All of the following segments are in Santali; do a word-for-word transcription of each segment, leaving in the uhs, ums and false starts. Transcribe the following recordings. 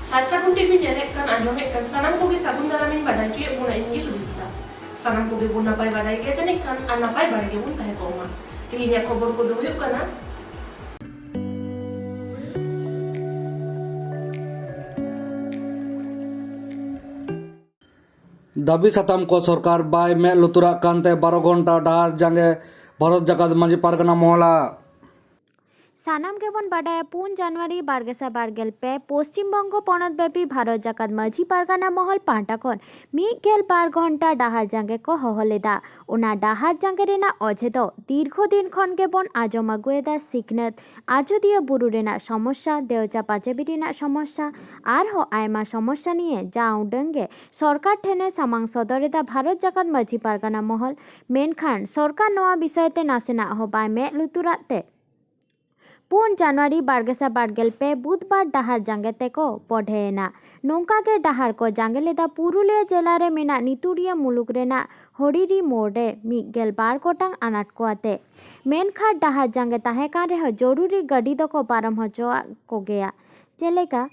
ᱥᱟᱨ ᱥᱟᱹᱜᱩᱱ ᱴᱤᱵᱷᱤ ᱧᱮᱞᱮᱫ ᱠᱟᱱ, ᱟᱸᱡᱚᱢᱮᱫ ᱠᱟᱱ ᱥᱟᱱᱟᱢ ᱠᱚᱜᱮ ᱥᱟᱹᱜᱩᱱ ᱫᱟᱨᱟᱢᱤᱧ ᱵᱟᱰᱟᱭ ᱦᱚᱪᱚᱭᱮᱫ ᱵᱚᱱᱟ, ᱤᱧ ᱜᱮ ᱥᱩᱵᱤᱛᱟ᱾ ᱥᱟᱱᱟᱢ ᱠᱚᱜᱮ ᱵᱚᱱ ᱱᱟᱯᱟᱭ ᱵᱟᱰᱟᱭ ᱜᱮᱭᱟ ᱡᱟᱹᱱᱤᱡ ᱠᱷᱟᱱ, ᱟᱨ ᱱᱟᱯᱟᱭ ᱵᱟᱲᱟ ᱜᱮᱵᱚᱱ ᱛᱟᱦᱮᱸ ᱠᱚᱜ ᱢᱟ᱾ ᱛᱮᱦᱮᱧᱟᱜ ᱠᱷᱚᱵᱚᱨ ᱠᱚᱫᱚ ᱦᱩᱭᱩᱜ ᱠᱟᱱᱟ, ᱫᱟᱹᱵᱤ ᱥᱟᱛᱟᱢ ᱠᱚ ᱥᱚᱨᱠᱟᱨ ᱵᱟᱭ ᱢᱮᱫ ᱞᱩᱛᱩᱨᱟᱜ ᱠᱟᱱᱛᱮ ᱵᱟᱨᱚ ᱜᱷᱚᱱᱴᱟ ᱰᱟᱦᱟᱨ ᱡᱟᱸᱜᱮ ᱵᱷᱟᱨᱚᱛ ᱡᱟᱠᱟᱛ ᱢᱟᱹᱡᱷᱤ ᱯᱟᱨᱜᱟᱱᱟ ᱢᱚᱦᱚᱞᱟ᱾ ᱥᱟᱱᱟᱢ ᱜᱮᱵᱚᱱ ᱵᱟᱰᱟᱭᱟ, ᱯᱩᱱ ᱡᱟᱱᱩᱣᱟᱨᱤ ᱵᱟᱨ ᱜᱮᱥᱟᱭ ᱵᱟᱨ ᱜᱮᱞ ᱯᱮ ᱯᱚᱥᱪᱤᱢ ᱵᱚᱝᱜᱚ ᱯᱚᱱᱚᱛ ᱵᱮᱯᱤ ᱵᱷᱟᱨᱚᱛ ᱡᱟᱠᱟᱛ ᱢᱟᱹᱡᱷᱤ ᱯᱟᱨᱜᱟᱱᱟ ᱢᱚᱦᱚᱞ ᱯᱟᱦᱴᱟ ᱠᱷᱚᱱ ᱢᱤᱫ ᱜᱮᱞ ᱵᱟᱨ ᱜᱷᱚᱱᱴᱟ ᱰᱟᱦᱟᱨ ᱡᱟᱸᱜᱮ ᱠᱚ ᱦᱚᱦᱚ ᱞᱮᱫᱟ᱾ ᱚᱱᱟ ᱰᱟᱦᱟᱨ ᱡᱟᱸᱜᱮ ᱨᱮᱱᱟᱜ ᱚᱡᱮ ᱫᱚ ᱫᱤᱨᱜᱷᱚ ᱫᱤᱱ ᱠᱷᱚᱱ ᱜᱮᱵᱚᱱ ᱟᱸᱡᱚᱢ ᱟᱹᱜᱩᱭᱮᱫᱟ ᱥᱤᱠᱷᱱᱟᱹᱛ, ᱟᱡᱚᱫᱤᱭᱟᱹ ᱵᱩᱨᱩ ᱨᱮᱱᱟᱜ ᱥᱚᱢᱚᱥᱥᱟ, ᱫᱮᱣᱪᱟ ᱯᱟᱪᱮᱵᱤ ᱨᱮᱱᱟᱜ ᱥᱚᱢᱚᱥᱥᱟ, ᱟᱨᱦᱚᱸ ᱟᱭᱢᱟ ᱥᱚᱢᱚᱥᱥᱟ ᱱᱤᱭᱮ ᱡᱟ ᱩᱰᱟᱹᱝ ᱜᱮ ᱥᱚᱨᱠᱟᱨ ᱴᱷᱮᱱᱮ ᱥᱟᱢᱟᱝ ᱥᱚᱫᱚᱨ ᱮᱫᱟ ᱵᱷᱟᱨᱚᱛ ᱡᱟᱠᱟᱛ ᱢᱟᱹᱡᱷᱤ ᱯᱟᱨᱜᱟᱱᱟ ᱢᱚᱦᱚᱞ᱾ ᱢᱮᱱᱠᱷᱟᱱ ᱥᱚᱨᱠᱟᱨ ᱱᱚᱣᱟ ᱵᱤᱥᱚᱭ ᱛᱮ ᱱᱟᱥᱮᱱᱟᱜ ᱦᱚᱸ ᱵᱟᱭ ᱢᱮᱫ ᱞᱩᱛᱩᱨᱟᱜ ᱛᱮ ᱯᱩᱱ ᱡᱟᱱᱩᱣᱟᱨᱤ ᱵᱟᱨ ᱜᱮᱥᱟᱭ ᱵᱟᱨ ᱜᱮᱞ ᱯᱮ ᱵᱩᱫᱷᱵᱟᱨ ᱰᱟᱦᱟᱨ ᱡᱟᱸᱜᱮ ᱛᱮᱠᱚ ᱵᱚᱰᱷᱮ ᱮᱱᱟ᱾ ᱱᱚᱝᱠᱟ ᱜᱮ ᱰᱟᱦᱟᱨ ᱠᱚ ᱡᱟᱸᱜᱮ ᱞᱮᱫᱟ ᱯᱩᱨᱩᱞᱤᱭᱟᱹ ᱡᱮᱞᱟ ᱨᱮ ᱢᱮᱱᱟᱜ ᱱᱤᱛᱩᱲᱤᱭᱟᱹ ᱢᱩᱞᱩᱠ ᱨᱮᱱᱟᱜ ᱦᱚᱲᱤᱨᱤ ᱢᱳᱲ ᱨᱮ ᱢᱤᱫ ᱜᱮᱞ ᱵᱟᱨ ᱜᱚᱴᱟᱝ ᱟᱱᱟᱴ ᱠᱚ ᱟᱛᱮ᱾ ᱢᱮᱱᱠᱷᱟᱱ ᱰᱟᱦᱟᱨ ᱡᱟᱸᱜᱮ ᱛᱟᱦᱮᱸ ᱠᱟᱱ ᱨᱮᱦᱚᱸ ᱡᱚᱨᱩᱨᱤ ᱜᱟᱹᱰᱤ ᱫᱚᱠᱚ ᱯᱟᱨᱚᱢ ᱦᱚᱪᱚᱣᱟᱜ ᱠᱚᱜᱮᱭᱟ, ᱡᱮᱞᱮᱠᱟ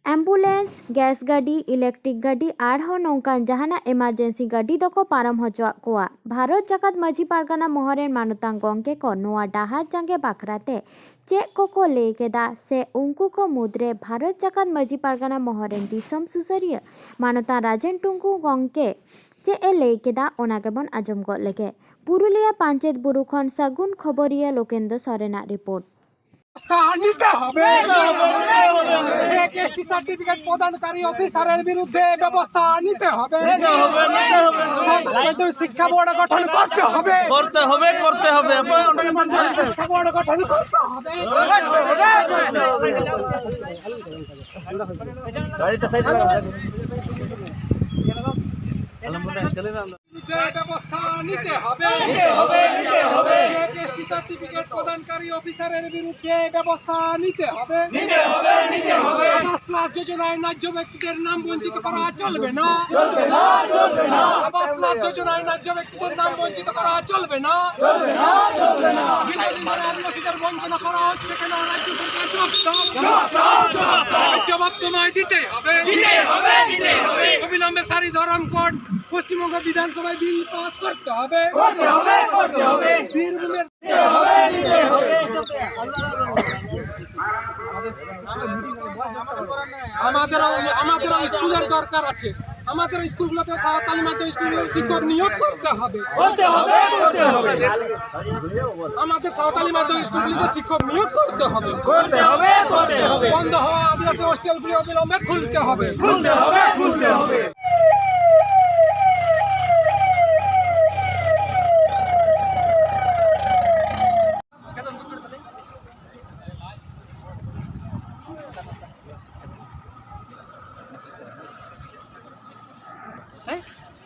ᱮᱢᱵᱩᱞᱮᱱᱥ, ᱜᱮᱥ ᱜᱟᱹᱰᱤ, ᱤᱞᱮᱠᱴᱨᱤᱠ ᱜᱟᱹᱰᱤ ᱟᱨᱦᱚᱸ ᱱᱚᱝᱠᱟᱱ ᱡᱟᱦᱟᱱᱟᱜ ᱮᱢᱟᱨᱡᱮᱱᱥᱤ ᱜᱟᱹᱰᱤ ᱫᱚᱠᱚ ᱯᱟᱨᱚᱢ ᱦᱚᱪᱚᱣᱟᱜ ᱠᱚᱣᱟ᱾ ᱵᱷᱟᱨᱚᱛ ᱡᱟᱠᱟᱛ ᱢᱟᱹᱡᱷᱤ ᱯᱟᱨᱜᱟᱱᱟ ᱢᱚᱦᱚᱞ ᱨᱮᱱ ᱢᱟᱱᱚᱛᱟᱱ ᱜᱚᱢᱠᱮ ᱠᱚ ᱱᱚᱣᱟ ᱰᱟᱦᱟᱨ ᱡᱟᱸᱜᱮ ᱵᱟᱠᱷᱨᱟ ᱛᱮ ᱪᱮᱫ ᱠᱚᱠᱚ ᱞᱟᱹᱭ ᱠᱮᱫᱟ, ᱥᱮ ᱩᱱᱠᱩ ᱠᱚ ᱢᱩᱫᱽᱨᱮ ᱵᱷᱟᱨᱚᱛ ᱡᱟᱠᱟᱛ ᱢᱟᱹᱡᱷᱤ ᱯᱟᱨᱜᱟᱱᱟ ᱢᱚᱦᱚᱞ ᱨᱮᱱ ᱫᱤᱥᱚᱢ ᱥᱩᱥᱟᱹᱨᱤᱭᱟᱹ ᱢᱟᱱᱚᱛᱟᱱ ᱨᱟᱡᱮᱱ ᱴᱩᱝᱠᱩ ᱜᱚᱢᱠᱮ ᱪᱮᱫ ᱮ ᱞᱟᱹᱭ ᱠᱮᱫᱟ, ᱚᱱᱟ ᱜᱮᱵᱚᱱ ᱟᱸᱡᱚᱢ ᱜᱚᱫ ᱞᱮᱜᱮ᱾ ᱯᱩᱨᱩᱞᱤᱭᱟᱹ ᱯᱟᱧᱪᱮᱛ ᱵᱩᱨᱩ ᱠᱷᱚᱱ ᱥᱟᱹᱜᱩᱱ ᱠᱷᱚᱵᱚᱨᱤᱭᱟᱹ ᱞᱳᱠᱮᱱᱫᱨᱚ ᱥᱚᱨᱮᱱᱟᱜ ᱨᱤᱯᱳᱨᱴ᱾ ব্যবস্থা নিতে হবে। এক এসটি সার্টিফিকেট প্রদানকারী অফিসারের বিরুদ্ধে ব্যবস্থা নিতে হবে। সরকার মাধ্যমিক শিক্ষা বোর্ড গঠন করতে হবে। করতে হবে, করতে হবে। শিক্ষা বোর্ড গঠন করতে হবে। বিরুদ্ধে ব্যবস্থা নিতে হবে। নিতে হবে, নিতে হবে। এক এসটি সার্টিফিকেট প্রদানকারী অফিসারের বিরুদ্ধে ব্যবস্থা নিতে হবে। নিতে হবে, নিতে হবে। যোজনায় ন্যায্য ব্যক্তিদের নাম বঞ্চিত করা চলবে না। চলবে না, চলবে না। আবাস প্লাস যোজনায় ন্যায্য ব্যক্তিদের নাম বঞ্চিত করা চলবে না। চলবে না, চলবে না। দীর্ঘদিন ধরে আদিবাসীদের বঞ্চনা করা হচ্ছে কেন? রাজ্য সরকার জবাব দাও। জবাব দাও, জবাব দাও। জবাব তোমায় দিতে হবে। দিতে হবে, দিতে হবে। অবিলম্বে সারি ধরম কোড পশ্চিমবঙ্গ বিধানসভায় বিল পাস করতে হবে। করতে হবে, করতে হবে। বীরভূমের আমাদেরও আমাদেরও স্কুলের দরকার আছে। আমাদের স্কুলগুলোতে সাঁওতালি মাধ্যম স্কুলগুলোতে শিক্ষক নিয়োগ করতে হবে। করতে হবে, করতে হবে। আমাদের সাঁওতালি মাধ্যম স্কুলগুলোতে শিক্ষক নিয়োগ করতে হবে। করতে হবে, করতে হবে। বন্ধ হওয়া আদিবাসী হোস্টেলগুলি অবিলম্বে খুলতে হবে। খুলতে হবে, খুলতে হবে।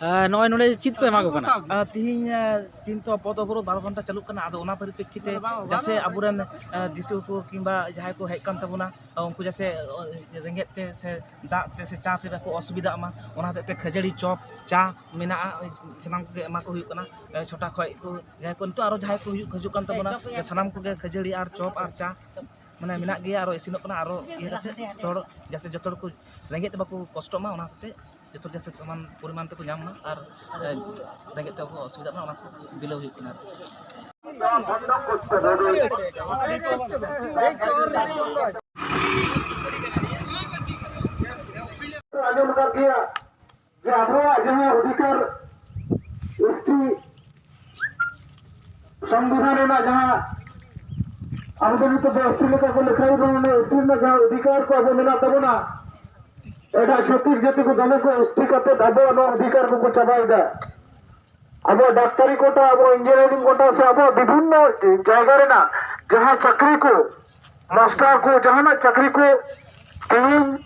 ᱟᱨ ᱱᱚᱜᱼᱚᱭ ᱱᱚᱰᱮ ᱪᱮᱫ ᱯᱮ ᱮᱢᱟ ᱠᱚ ᱠᱟᱱᱟ? ᱟᱨ ᱛᱤᱦᱤᱧ, ᱟᱨ ᱛᱤᱦᱤᱧ ᱛᱚ ᱯᱚᱫᱽ ᱚᱵᱚᱨᱳᱫᱷ ᱵᱟᱨᱚ ᱜᱷᱚᱱᱴᱟ ᱪᱟᱹᱞᱩᱜ ᱠᱟᱱᱟ᱾ ᱟᱫᱚ ᱚᱱᱟ ᱯᱚᱨᱤᱯᱮᱠᱠᱷᱤᱛᱮ ᱡᱟᱥᱮ ᱟᱵᱚᱨᱮᱱ, ᱟᱨ ᱫᱤᱥᱩ ᱠᱚ ᱠᱤᱝᱵᱟ ᱡᱟᱦᱟᱸᱭ ᱠᱚ ᱦᱮᱡ ᱠᱟᱱ ᱛᱟᱵᱚᱱᱟ, ᱩᱱᱠᱩ ᱡᱟᱥᱮ, ᱟᱨ ᱨᱮᱸᱜᱮᱡ ᱛᱮ ᱥᱮ ᱫᱟᱜ ᱛᱮ ᱥᱮ ᱪᱟ ᱛᱮ ᱵᱟᱠᱚ ᱚᱥᱩᱵᱤᱫᱷᱟᱜ ᱢᱟ, ᱚᱱᱟ ᱦᱚᱛᱮᱡ ᱛᱮ ᱠᱷᱟᱹᱡᱟᱹᱲᱤ, ᱪᱚᱯ, ᱪᱟ ᱢᱮᱱᱟᱜᱼᱟ, ᱥᱟᱱᱟᱢ ᱠᱚᱜᱮ ᱮᱢᱟ ᱠᱚ ᱦᱩᱭᱩᱜ ᱠᱟᱱᱟ᱾ ᱪᱷᱚᱴᱟ ᱠᱷᱚᱡ ᱠᱚ ᱡᱟᱦᱟᱸᱭ ᱠᱚ ᱱᱤᱛᱚᱜ ᱟᱨᱚ ᱡᱟᱦᱟᱸᱭ ᱠᱚ ᱦᱩᱭᱩᱜ, ᱦᱤᱡᱩᱜ ᱠᱟᱱ ᱛᱟᱵᱚᱱᱟ, ᱡᱮ ᱥᱟᱱᱟᱢ ᱠᱚᱜᱮ ᱠᱷᱟᱹᱡᱟᱹᱲᱤ ᱟᱨ ᱪᱚᱯ ᱟᱨ ᱪᱟ ᱢᱟᱱᱮ ᱢᱮᱱᱟᱜ ᱜᱮᱭᱟ, ᱟᱨᱚ ᱤᱥᱤᱱᱚᱜ ᱠᱟᱱᱟ, ᱟᱨᱚ ᱤᱭᱟᱹ ᱠᱟᱛᱮ ᱡᱚᱛᱚ ᱦᱚᱲ ᱡᱟᱛᱮ ᱡᱚᱛᱚ ᱦᱚᱲ ᱠᱚ ᱨᱮᱸᱜᱮᱡ ᱛᱮ ᱵᱟᱠᱚ ᱠᱚᱥᱴᱚᱜ ᱢᱟ, ᱚᱱᱟ ᱦᱚᱛᱮᱡ ᱡᱚᱛᱚ ᱦᱚᱲ ᱡᱟᱛᱮ ᱥᱚᱢᱟᱱ ᱯᱚᱨᱤᱢᱟᱱ ᱛᱮᱠᱚ ᱧᱟᱢ ᱢᱟ ᱟᱨ, ᱮ, ᱨᱮᱸᱜᱮᱡ ᱛᱮ ᱵᱟᱠᱚ ᱚᱥᱩᱵᱤᱫᱷᱟᱜ ᱢᱟ, ᱚᱱᱟ ᱠᱚ ᱵᱤᱞᱟᱹᱣ ᱦᱩᱭᱩᱜ ᱠᱟᱱᱟ ᱟᱨᱠᱤ᱾ ᱟᱸᱡᱚᱢ ᱟᱠᱟᱫ ᱜᱮᱭᱟ᱾ ᱡᱮ ᱟᱵᱚᱣᱟᱜ ᱡᱟᱦᱟᱸ ᱚᱫᱷᱤᱠᱟᱨ ᱮᱥ ᱴᱤ ᱥᱚᱝᱵᱤᱫᱷᱟᱱ ᱨᱮᱱᱟᱜ ᱡᱟᱦᱟᱸ ᱟᱵᱚ ᱫᱚ ᱱᱤᱛᱚᱜ ᱫᱚ ᱮᱥ ᱴᱤ ᱞᱮᱠᱟ ᱠᱚ ᱞᱮᱠᱷᱟᱭ ᱵᱚᱱᱟ, ᱚᱱᱟ ᱮᱥ ᱴᱤ ᱨᱮᱱᱟᱜ ᱡᱟᱦᱟᱸ ᱚᱫᱷᱤᱠᱟᱨ ᱠᱚ ᱟᱵᱚ ᱢᱮᱱᱟᱜ ᱛᱟᱵᱚᱱᱟ, ᱮᱴᱟᱜ ᱪᱷᱟᱹᱛᱤᱠ ᱡᱟᱹᱛᱤ ᱠᱚ ᱫᱚᱢᱮ ᱠᱚ ᱮᱥ ᱴᱤ ᱠᱟᱛᱮ ᱟᱵᱚᱣᱟᱜ ᱱᱚᱣᱟ ᱚᱫᱷᱤᱠᱟᱨ ᱠᱚᱠᱚ ᱪᱟᱵᱟᱭᱮᱫᱟ᱾ ᱟᱵᱚᱣᱟᱜ ᱰᱟᱠᱛᱟᱨᱤ ᱠᱳᱴᱟ, ᱟᱵᱚᱣᱟᱜ ᱤᱧᱡᱤᱱᱤᱭᱟᱨᱤᱝ ᱠᱳᱴᱟ ᱥᱮ ᱟᱵᱚᱣᱟᱜ ᱵᱤᱵᱷᱤᱱᱱᱚ ᱡᱟᱭᱜᱟ ᱨᱮᱱᱟᱜ ᱡᱟᱦᱟᱸ ᱪᱟᱹᱠᱨᱤ ᱠᱚ, ᱢᱟᱥᱴᱟᱨ ᱠᱚ, ᱡᱟᱦᱟᱱᱟᱜ ᱪᱟᱹᱠᱨᱤ ᱠᱚ ᱛᱮᱦᱮᱧ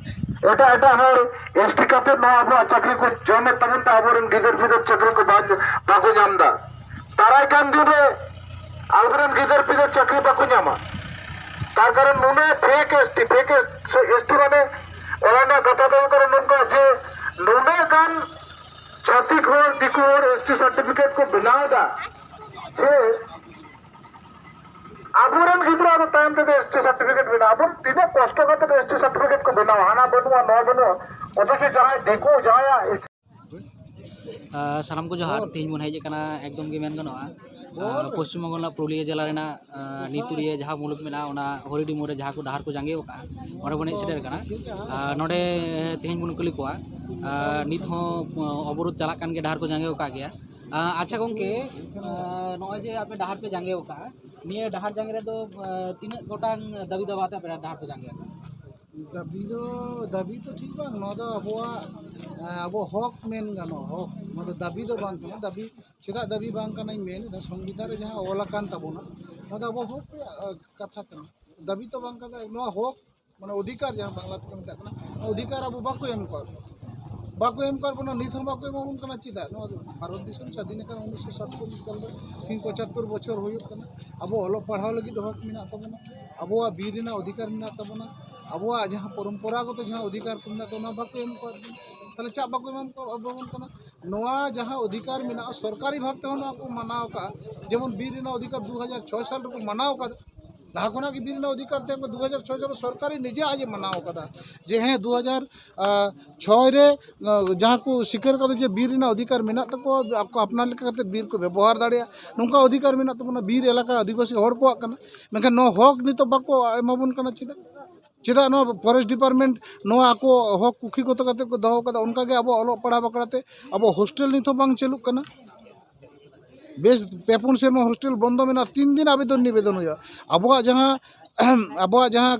ᱮᱴᱟᱜ ᱮᱴᱟᱜ ᱦᱚᱲ ᱮᱥ ᱴᱤ ᱠᱟᱛᱮ ᱱᱚᱣᱟ ᱟᱵᱚᱣᱟᱜ ᱪᱟᱹᱠᱨᱤ ᱠᱚ ᱡᱚᱢᱮᱫ ᱛᱟᱵᱚᱱ ᱛᱮ ᱟᱵᱚᱨᱮᱱ ᱜᱤᱫᱟᱹᱨ ᱯᱤᱫᱟᱹᱨ ᱪᱟᱹᱠᱨᱤ ᱠᱚ ᱵᱟᱝ, ᱵᱟᱠᱚ ᱧᱟᱢ ᱮᱫᱟ᱾ ᱫᱟᱨᱟᱭ ᱠᱟᱱ ᱫᱤᱱ ᱨᱮ ᱟᱵᱚᱨᱮᱱ ᱜᱤᱫᱟᱹᱨ ᱯᱤᱫᱟᱹᱨ ᱪᱟᱹᱠᱨᱤ ᱵᱟᱠᱚ ᱧᱟᱢᱟ᱾ ᱛᱟᱨ ᱠᱟᱨᱚᱱ ᱱᱩᱱᱟᱹᱜ fake S T, fake S T ᱢᱟᱱᱮ ᱪᱷᱟᱹᱛᱤᱠ ᱦᱚᱲ, ᱫᱤᱠᱩ ᱦᱚᱲ ᱮᱥ ᱴᱤ ᱥᱟᱨᱴᱤᱯᱷᱤᱠᱮᱴ ᱠᱚ ᱵᱮᱱᱟᱣ ᱮᱫᱟ, ᱥᱮ ᱟᱵᱚᱨᱮᱱ ᱜᱤᱫᱽᱨᱟᱹ ᱟᱫᱚ ᱛᱟᱭᱚᱢ ᱛᱮᱫᱚ ᱮᱥ ᱴᱤ ᱥᱟᱨᱴᱤᱯᱷᱤᱠᱮᱴ ᱵᱮᱱᱟᱣ, ᱟᱵᱚ ᱛᱤᱱᱟᱹᱜ ᱠᱚᱥᱴᱚ ᱠᱟᱛᱮ ᱮᱥ ᱴᱤ ᱥᱟᱨᱴᱤᱯᱷᱤᱠᱮᱴ ᱠᱚ ᱵᱮᱱᱟᱣᱟ, ᱦᱟᱱᱟ ᱵᱟᱹᱱᱩᱜᱼᱟ, ᱱᱚᱣᱟ ᱵᱟᱹᱱᱩᱜᱼᱟ, ᱚᱛᱷᱚᱪᱚ ᱡᱟᱦᱟᱸᱭ ᱫᱤᱠᱩ, ᱡᱟᱦᱟᱸᱭᱟᱜ ᱟᱨ ᱥᱟᱱᱟᱢ ᱠᱚ ᱡᱚᱦᱟᱨ᱾ ᱛᱮᱦᱮᱧ ᱵᱚᱱ ᱦᱮᱡ ᱟᱠᱟᱱᱟ, ᱮᱠᱫᱚᱢ ᱜᱮ ᱢᱮᱱ ᱜᱟᱱᱚᱜᱼᱟ, ᱟᱨ ᱯᱚᱥᱪᱤᱢ ᱵᱚᱝᱜᱚ ᱨᱮᱱᱟᱜ ᱯᱩᱨᱩᱞᱤᱭᱟᱹ ᱡᱮᱞᱟ ᱨᱮᱱᱟᱜ, ᱟᱨ ᱱᱤᱛᱩᱨᱤᱭᱟᱹ ᱡᱟᱦᱟᱸ ᱢᱩᱞᱩᱠ ᱢᱮᱱᱟᱜᱼᱟ, ᱚᱱᱟ ᱦᱚᱨᱤᱰᱤᱢᱳᱲ ᱨᱮ ᱡᱟᱦᱟᱸ ᱠᱚ ᱰᱟᱦᱟᱨ ᱠᱚ ᱡᱟᱸᱜᱮ ᱟᱠᱟᱫᱼᱟ, ᱚᱸᱰᱮ ᱵᱚᱱ ᱦᱮᱡ ᱥᱮᱴᱮᱨ ᱟᱠᱟᱱᱟ᱾ ᱟᱨ ᱱᱚᱰᱮ ᱛᱮᱦᱮᱧ ᱵᱚᱱ ᱠᱩᱞᱤ ᱠᱚᱣᱟ, ᱟᱨ ᱱᱤᱛ ᱦᱚᱸ ᱚᱵᱚᱨᱳᱫᱷ ᱪᱟᱞᱟᱜ ᱠᱟᱱ ᱜᱮᱭᱟ, ᱰᱟᱦᱟᱨ ᱠᱚ ᱡᱟᱸᱜᱮ ᱟᱠᱟᱫ ᱜᱮᱭᱟ᱾ ᱟᱨ ᱟᱪᱪᱷᱟ ᱜᱚᱢᱠᱮ, ᱟᱨ ᱱᱚᱜᱼᱚᱭ ᱡᱮ ᱟᱯᱮ ᱰᱟᱦᱟᱨ ᱯᱮ ᱡᱟᱸᱜᱮ ᱟᱠᱟᱫᱼᱟ, ᱱᱤᱭᱟᱹ ᱰᱟᱦᱟᱨ ᱡᱟᱸᱜᱮ ᱨᱮᱫᱚ, ᱟᱨ ᱛᱤᱱᱟᱹᱜ ᱜᱚᱴᱟᱝ ᱫᱟᱹᱵᱤ ᱫᱟᱵᱟ ᱟᱛᱮ ᱟᱯᱮ ᱰᱟᱦᱟᱨ ᱯᱮ ᱡᱟᱸᱜᱮ ᱟᱠᱟᱫᱼᱟ? ᱫᱟᱹᱵᱤ ᱫᱚ, ᱫᱟᱹᱵᱤ ᱫᱚ ᱴᱷᱤᱠ ᱵᱟᱝ, ᱱᱚᱣᱟ ᱫᱚ ᱟᱵᱚᱣᱟᱜ, ᱮᱸ, ᱟᱵᱚ ᱦᱚᱠ ᱢᱮᱱ ᱜᱟᱱᱚᱜᱼᱟ, ᱦᱚᱠ᱾ ᱱᱚᱣᱟ ᱫᱚ ᱫᱟᱹᱵᱤ ᱫᱚ ᱵᱟᱝ ᱠᱟᱱᱟ᱾ ᱫᱟᱹᱵᱤ ᱪᱮᱫᱟᱜ ᱫᱟᱹᱵᱤ ᱵᱟᱝ ᱠᱟᱱᱟᱧ ᱢᱮᱱ ᱮᱫᱟ, ᱥᱚᱝᱵᱤᱫᱷᱟᱱ ᱨᱮ ᱡᱟᱦᱟᱸ ᱚᱞ ᱟᱠᱟᱱ ᱛᱟᱵᱚᱱᱟ, ᱱᱚᱣᱟ ᱫᱚ ᱟᱵᱚ ᱦᱚᱠ ᱨᱮᱭᱟᱜ, ᱮᱸ, ᱠᱟᱛᱷᱟ ᱠᱟᱱᱟ᱾ ᱫᱟᱹᱵᱤ ᱛᱚ ᱵᱟᱝ ᱠᱟᱱᱟ, ᱱᱚᱣᱟ ᱦᱚᱠ, ᱢᱟᱱᱮ ᱚᱫᱷᱤᱠᱟᱨ ᱡᱟᱦᱟᱸ ᱵᱟᱝᱞᱟ ᱛᱮᱠᱚ ᱢᱮᱛᱟᱜ ᱠᱟᱱᱟ, ᱚᱫᱷᱤᱠᱟᱨ ᱟᱵᱚ ᱵᱟᱠᱚ ᱮᱢ ᱠᱟᱣᱟᱫ ᱵᱚᱱᱟ᱾ ᱵᱟᱠᱚ ᱮᱢ ᱠᱟᱣᱟᱫ ᱵᱚᱱᱟ, ᱱᱤᱛ ᱦᱚᱸ ᱵᱟᱠᱚ ᱮᱢᱟᱵᱚᱱ ᱠᱟᱱᱟ᱾ ᱪᱮᱫᱟᱜ? ᱱᱚᱣᱟ ᱫᱚ ᱵᱷᱟᱨᱚᱛ ᱫᱤᱥᱚᱢ ᱥᱟᱹᱫᱷᱤᱱ ᱟᱠᱟᱱᱟ ᱩᱱᱤᱥᱥᱚ ᱥᱟᱛᱪᱚᱞᱞᱤᱥ ᱥᱟᱞ ᱨᱮ, ᱛᱤᱦᱤᱧ ᱯᱚᱸᱪᱟᱛᱛᱳᱨ ᱵᱚᱪᱷᱚᱨ ᱦᱩᱭᱩᱜ ᱠᱟᱱᱟ᱾ ᱟᱵᱚ ᱚᱞᱚᱜ ᱯᱟᱲᱦᱟᱣ ᱞᱟᱹᱜᱤᱫ ᱦᱚᱠ ᱢᱮᱱᱟᱜ ᱛᱟᱵᱚᱱᱟ, ᱟᱵᱚᱣᱟᱜ ᱵᱤᱨ ᱨᱮᱱᱟᱜ ᱚᱫᱷᱤᱠᱟᱨ ᱢᱮᱱᱟᱜ ᱛᱟᱵᱚᱱᱟ, ᱟᱵᱚᱣᱟᱜ ᱡᱟᱦᱟᱸ ᱯᱚᱨᱚᱢᱯᱚᱨᱟᱜᱚᱛᱚ ᱡᱟᱦᱟᱸ ᱚᱫᱷᱤᱠᱟᱨ ᱠᱚ ᱢᱮᱱᱟᱜ ᱛᱟᱵᱚᱱᱟ, ᱚᱱᱟ ᱵᱟᱠᱚ ᱮᱢ ᱠᱟᱣᱟᱫ ᱵᱚᱱᱟ᱾ ᱛᱟᱦᱚᱞᱮ ᱪᱮᱫᱟᱜ ᱵᱟᱠᱚ ᱮᱢᱟ ᱠᱚ, ᱟᱵᱚᱱ ᱠᱟᱱᱟ? ᱱᱚᱣᱟ ᱡᱟᱦᱟᱸ ᱚᱫᱷᱤᱠᱟᱨ ᱢᱮᱱᱟᱜᱼᱟ, ᱥᱚᱨᱠᱟᱨᱤ ᱵᱷᱟᱵᱽ ᱛᱮᱦᱚᱸ ᱱᱚᱣᱟ ᱠᱚ ᱢᱟᱱᱟᱣ ᱟᱠᱟᱫᱼᱟ᱾ ᱡᱮᱢᱚᱱ ᱵᱤᱨ ᱨᱮᱱᱟᱜ ᱚᱫᱷᱤᱠᱟᱨ ᱫᱩ ᱦᱟᱡᱟᱨ ᱪᱷᱚᱭ ᱥᱟᱞ ᱨᱮᱠᱚ ᱢᱟᱱᱟᱣ ᱟᱠᱟᱫᱟ, ᱞᱟᱦᱟ ᱠᱷᱚᱱᱟᱜ ᱜᱮ ᱵᱤᱨ ᱨᱮᱱᱟᱜ ᱚᱫᱷᱤᱠᱟᱨ ᱛᱟᱦᱮᱸ ᱠᱟᱱᱟ᱾ ᱫᱩ ᱦᱟᱡᱟᱨ ᱪᱷᱚᱭ ᱥᱟᱞ ᱨᱮ ᱥᱚᱨᱠᱟᱨ ᱱᱤᱡᱮ ᱟᱡ ᱮ ᱢᱟᱱᱟᱣ ᱟᱠᱟᱫᱟ, ᱡᱮ ᱦᱮᱸ, ᱫᱩ ᱦᱟᱡᱟᱨ ᱪᱷᱚᱭ ᱨᱮ, ᱟᱸ, ᱡᱟᱦᱟᱸ ᱠᱚ ᱥᱤᱠᱟᱹᱨ ᱠᱟᱫᱟ ᱡᱮ ᱵᱤᱨ ᱨᱮᱱᱟᱜ ᱚᱫᱷᱤᱠᱟᱨ ᱢᱮᱱᱟᱜ ᱛᱟᱠᱚᱣᱟ, ᱟᱠᱚ ᱟᱯᱱᱟᱨ ᱞᱮᱠᱟ ᱠᱟᱛᱮ ᱵᱤᱨ ᱠᱚ ᱵᱮᱵᱚᱦᱟᱨ ᱫᱟᱲᱮᱭᱟᱜᱼᱟ, ᱱᱚᱝᱠᱟ ᱚᱫᱷᱤᱠᱟᱨ ᱢᱮᱱᱟᱜ ᱛᱟᱵᱚᱱᱟ, ᱵᱤᱨ ᱮᱞᱟᱠᱟ ᱟᱹᱫᱤᱵᱟᱹᱥᱤ ᱦᱚᱲ ᱠᱚᱣᱟᱜ ᱠᱟᱱᱟ᱾ ᱢᱮᱱᱠᱷᱟᱱ ᱱᱚᱣᱟ ᱦᱚᱠ ᱱᱤᱛᱚᱜ ᱵᱟᱠᱚ ᱮᱢᱟᱵᱚᱱ ᱠᱟᱱᱟ᱾ ᱪᱮᱫᱟᱜ? ᱪᱮᱫᱟᱜ ᱱᱚᱣᱟ ᱯᱷᱚᱨᱮᱥᱴ ᱰᱤᱯᱟᱨᱴᱢᱮᱱᱴ ᱱᱚᱣᱟ ᱟᱠᱚ ᱦᱚᱠ ᱠᱩᱠᱷᱤ ᱜᱚᱛᱚ ᱠᱟᱛᱮ ᱠᱚ ᱫᱚᱦᱚ ᱠᱟᱫᱟ? ᱚᱱᱠᱟᱜᱮ ᱟᱵᱚ ᱚᱞᱚᱜ ᱯᱟᱲᱦᱟᱣ ᱵᱟᱠᱷᱨᱟᱛᱮ ᱟᱵᱚ ᱦᱳᱥᱴᱮᱞ ᱱᱤᱛ ᱦᱚᱸ ᱵᱟᱝ ᱪᱟᱹᱞᱩᱜ ᱠᱟᱱᱟ᱾ ᱵᱮᱥ ᱯᱮ ᱯᱩᱱ ᱥᱮᱨᱢᱟ ᱦᱳᱥᱴᱮᱞ ᱵᱚᱱᱫᱚ ᱢᱮᱱᱟᱜᱼᱟ, ᱛᱤᱱ ᱫᱤᱱ ᱟᱵᱮᱫᱚᱱ ᱱᱤᱵᱮᱫᱚᱱ ᱦᱩᱭᱩᱜᱼᱟ? ᱟᱵᱚᱣᱟᱜ ᱡᱟᱦᱟᱸ ᱟᱵᱚᱣᱟᱜ ᱡᱟᱦᱟᱸ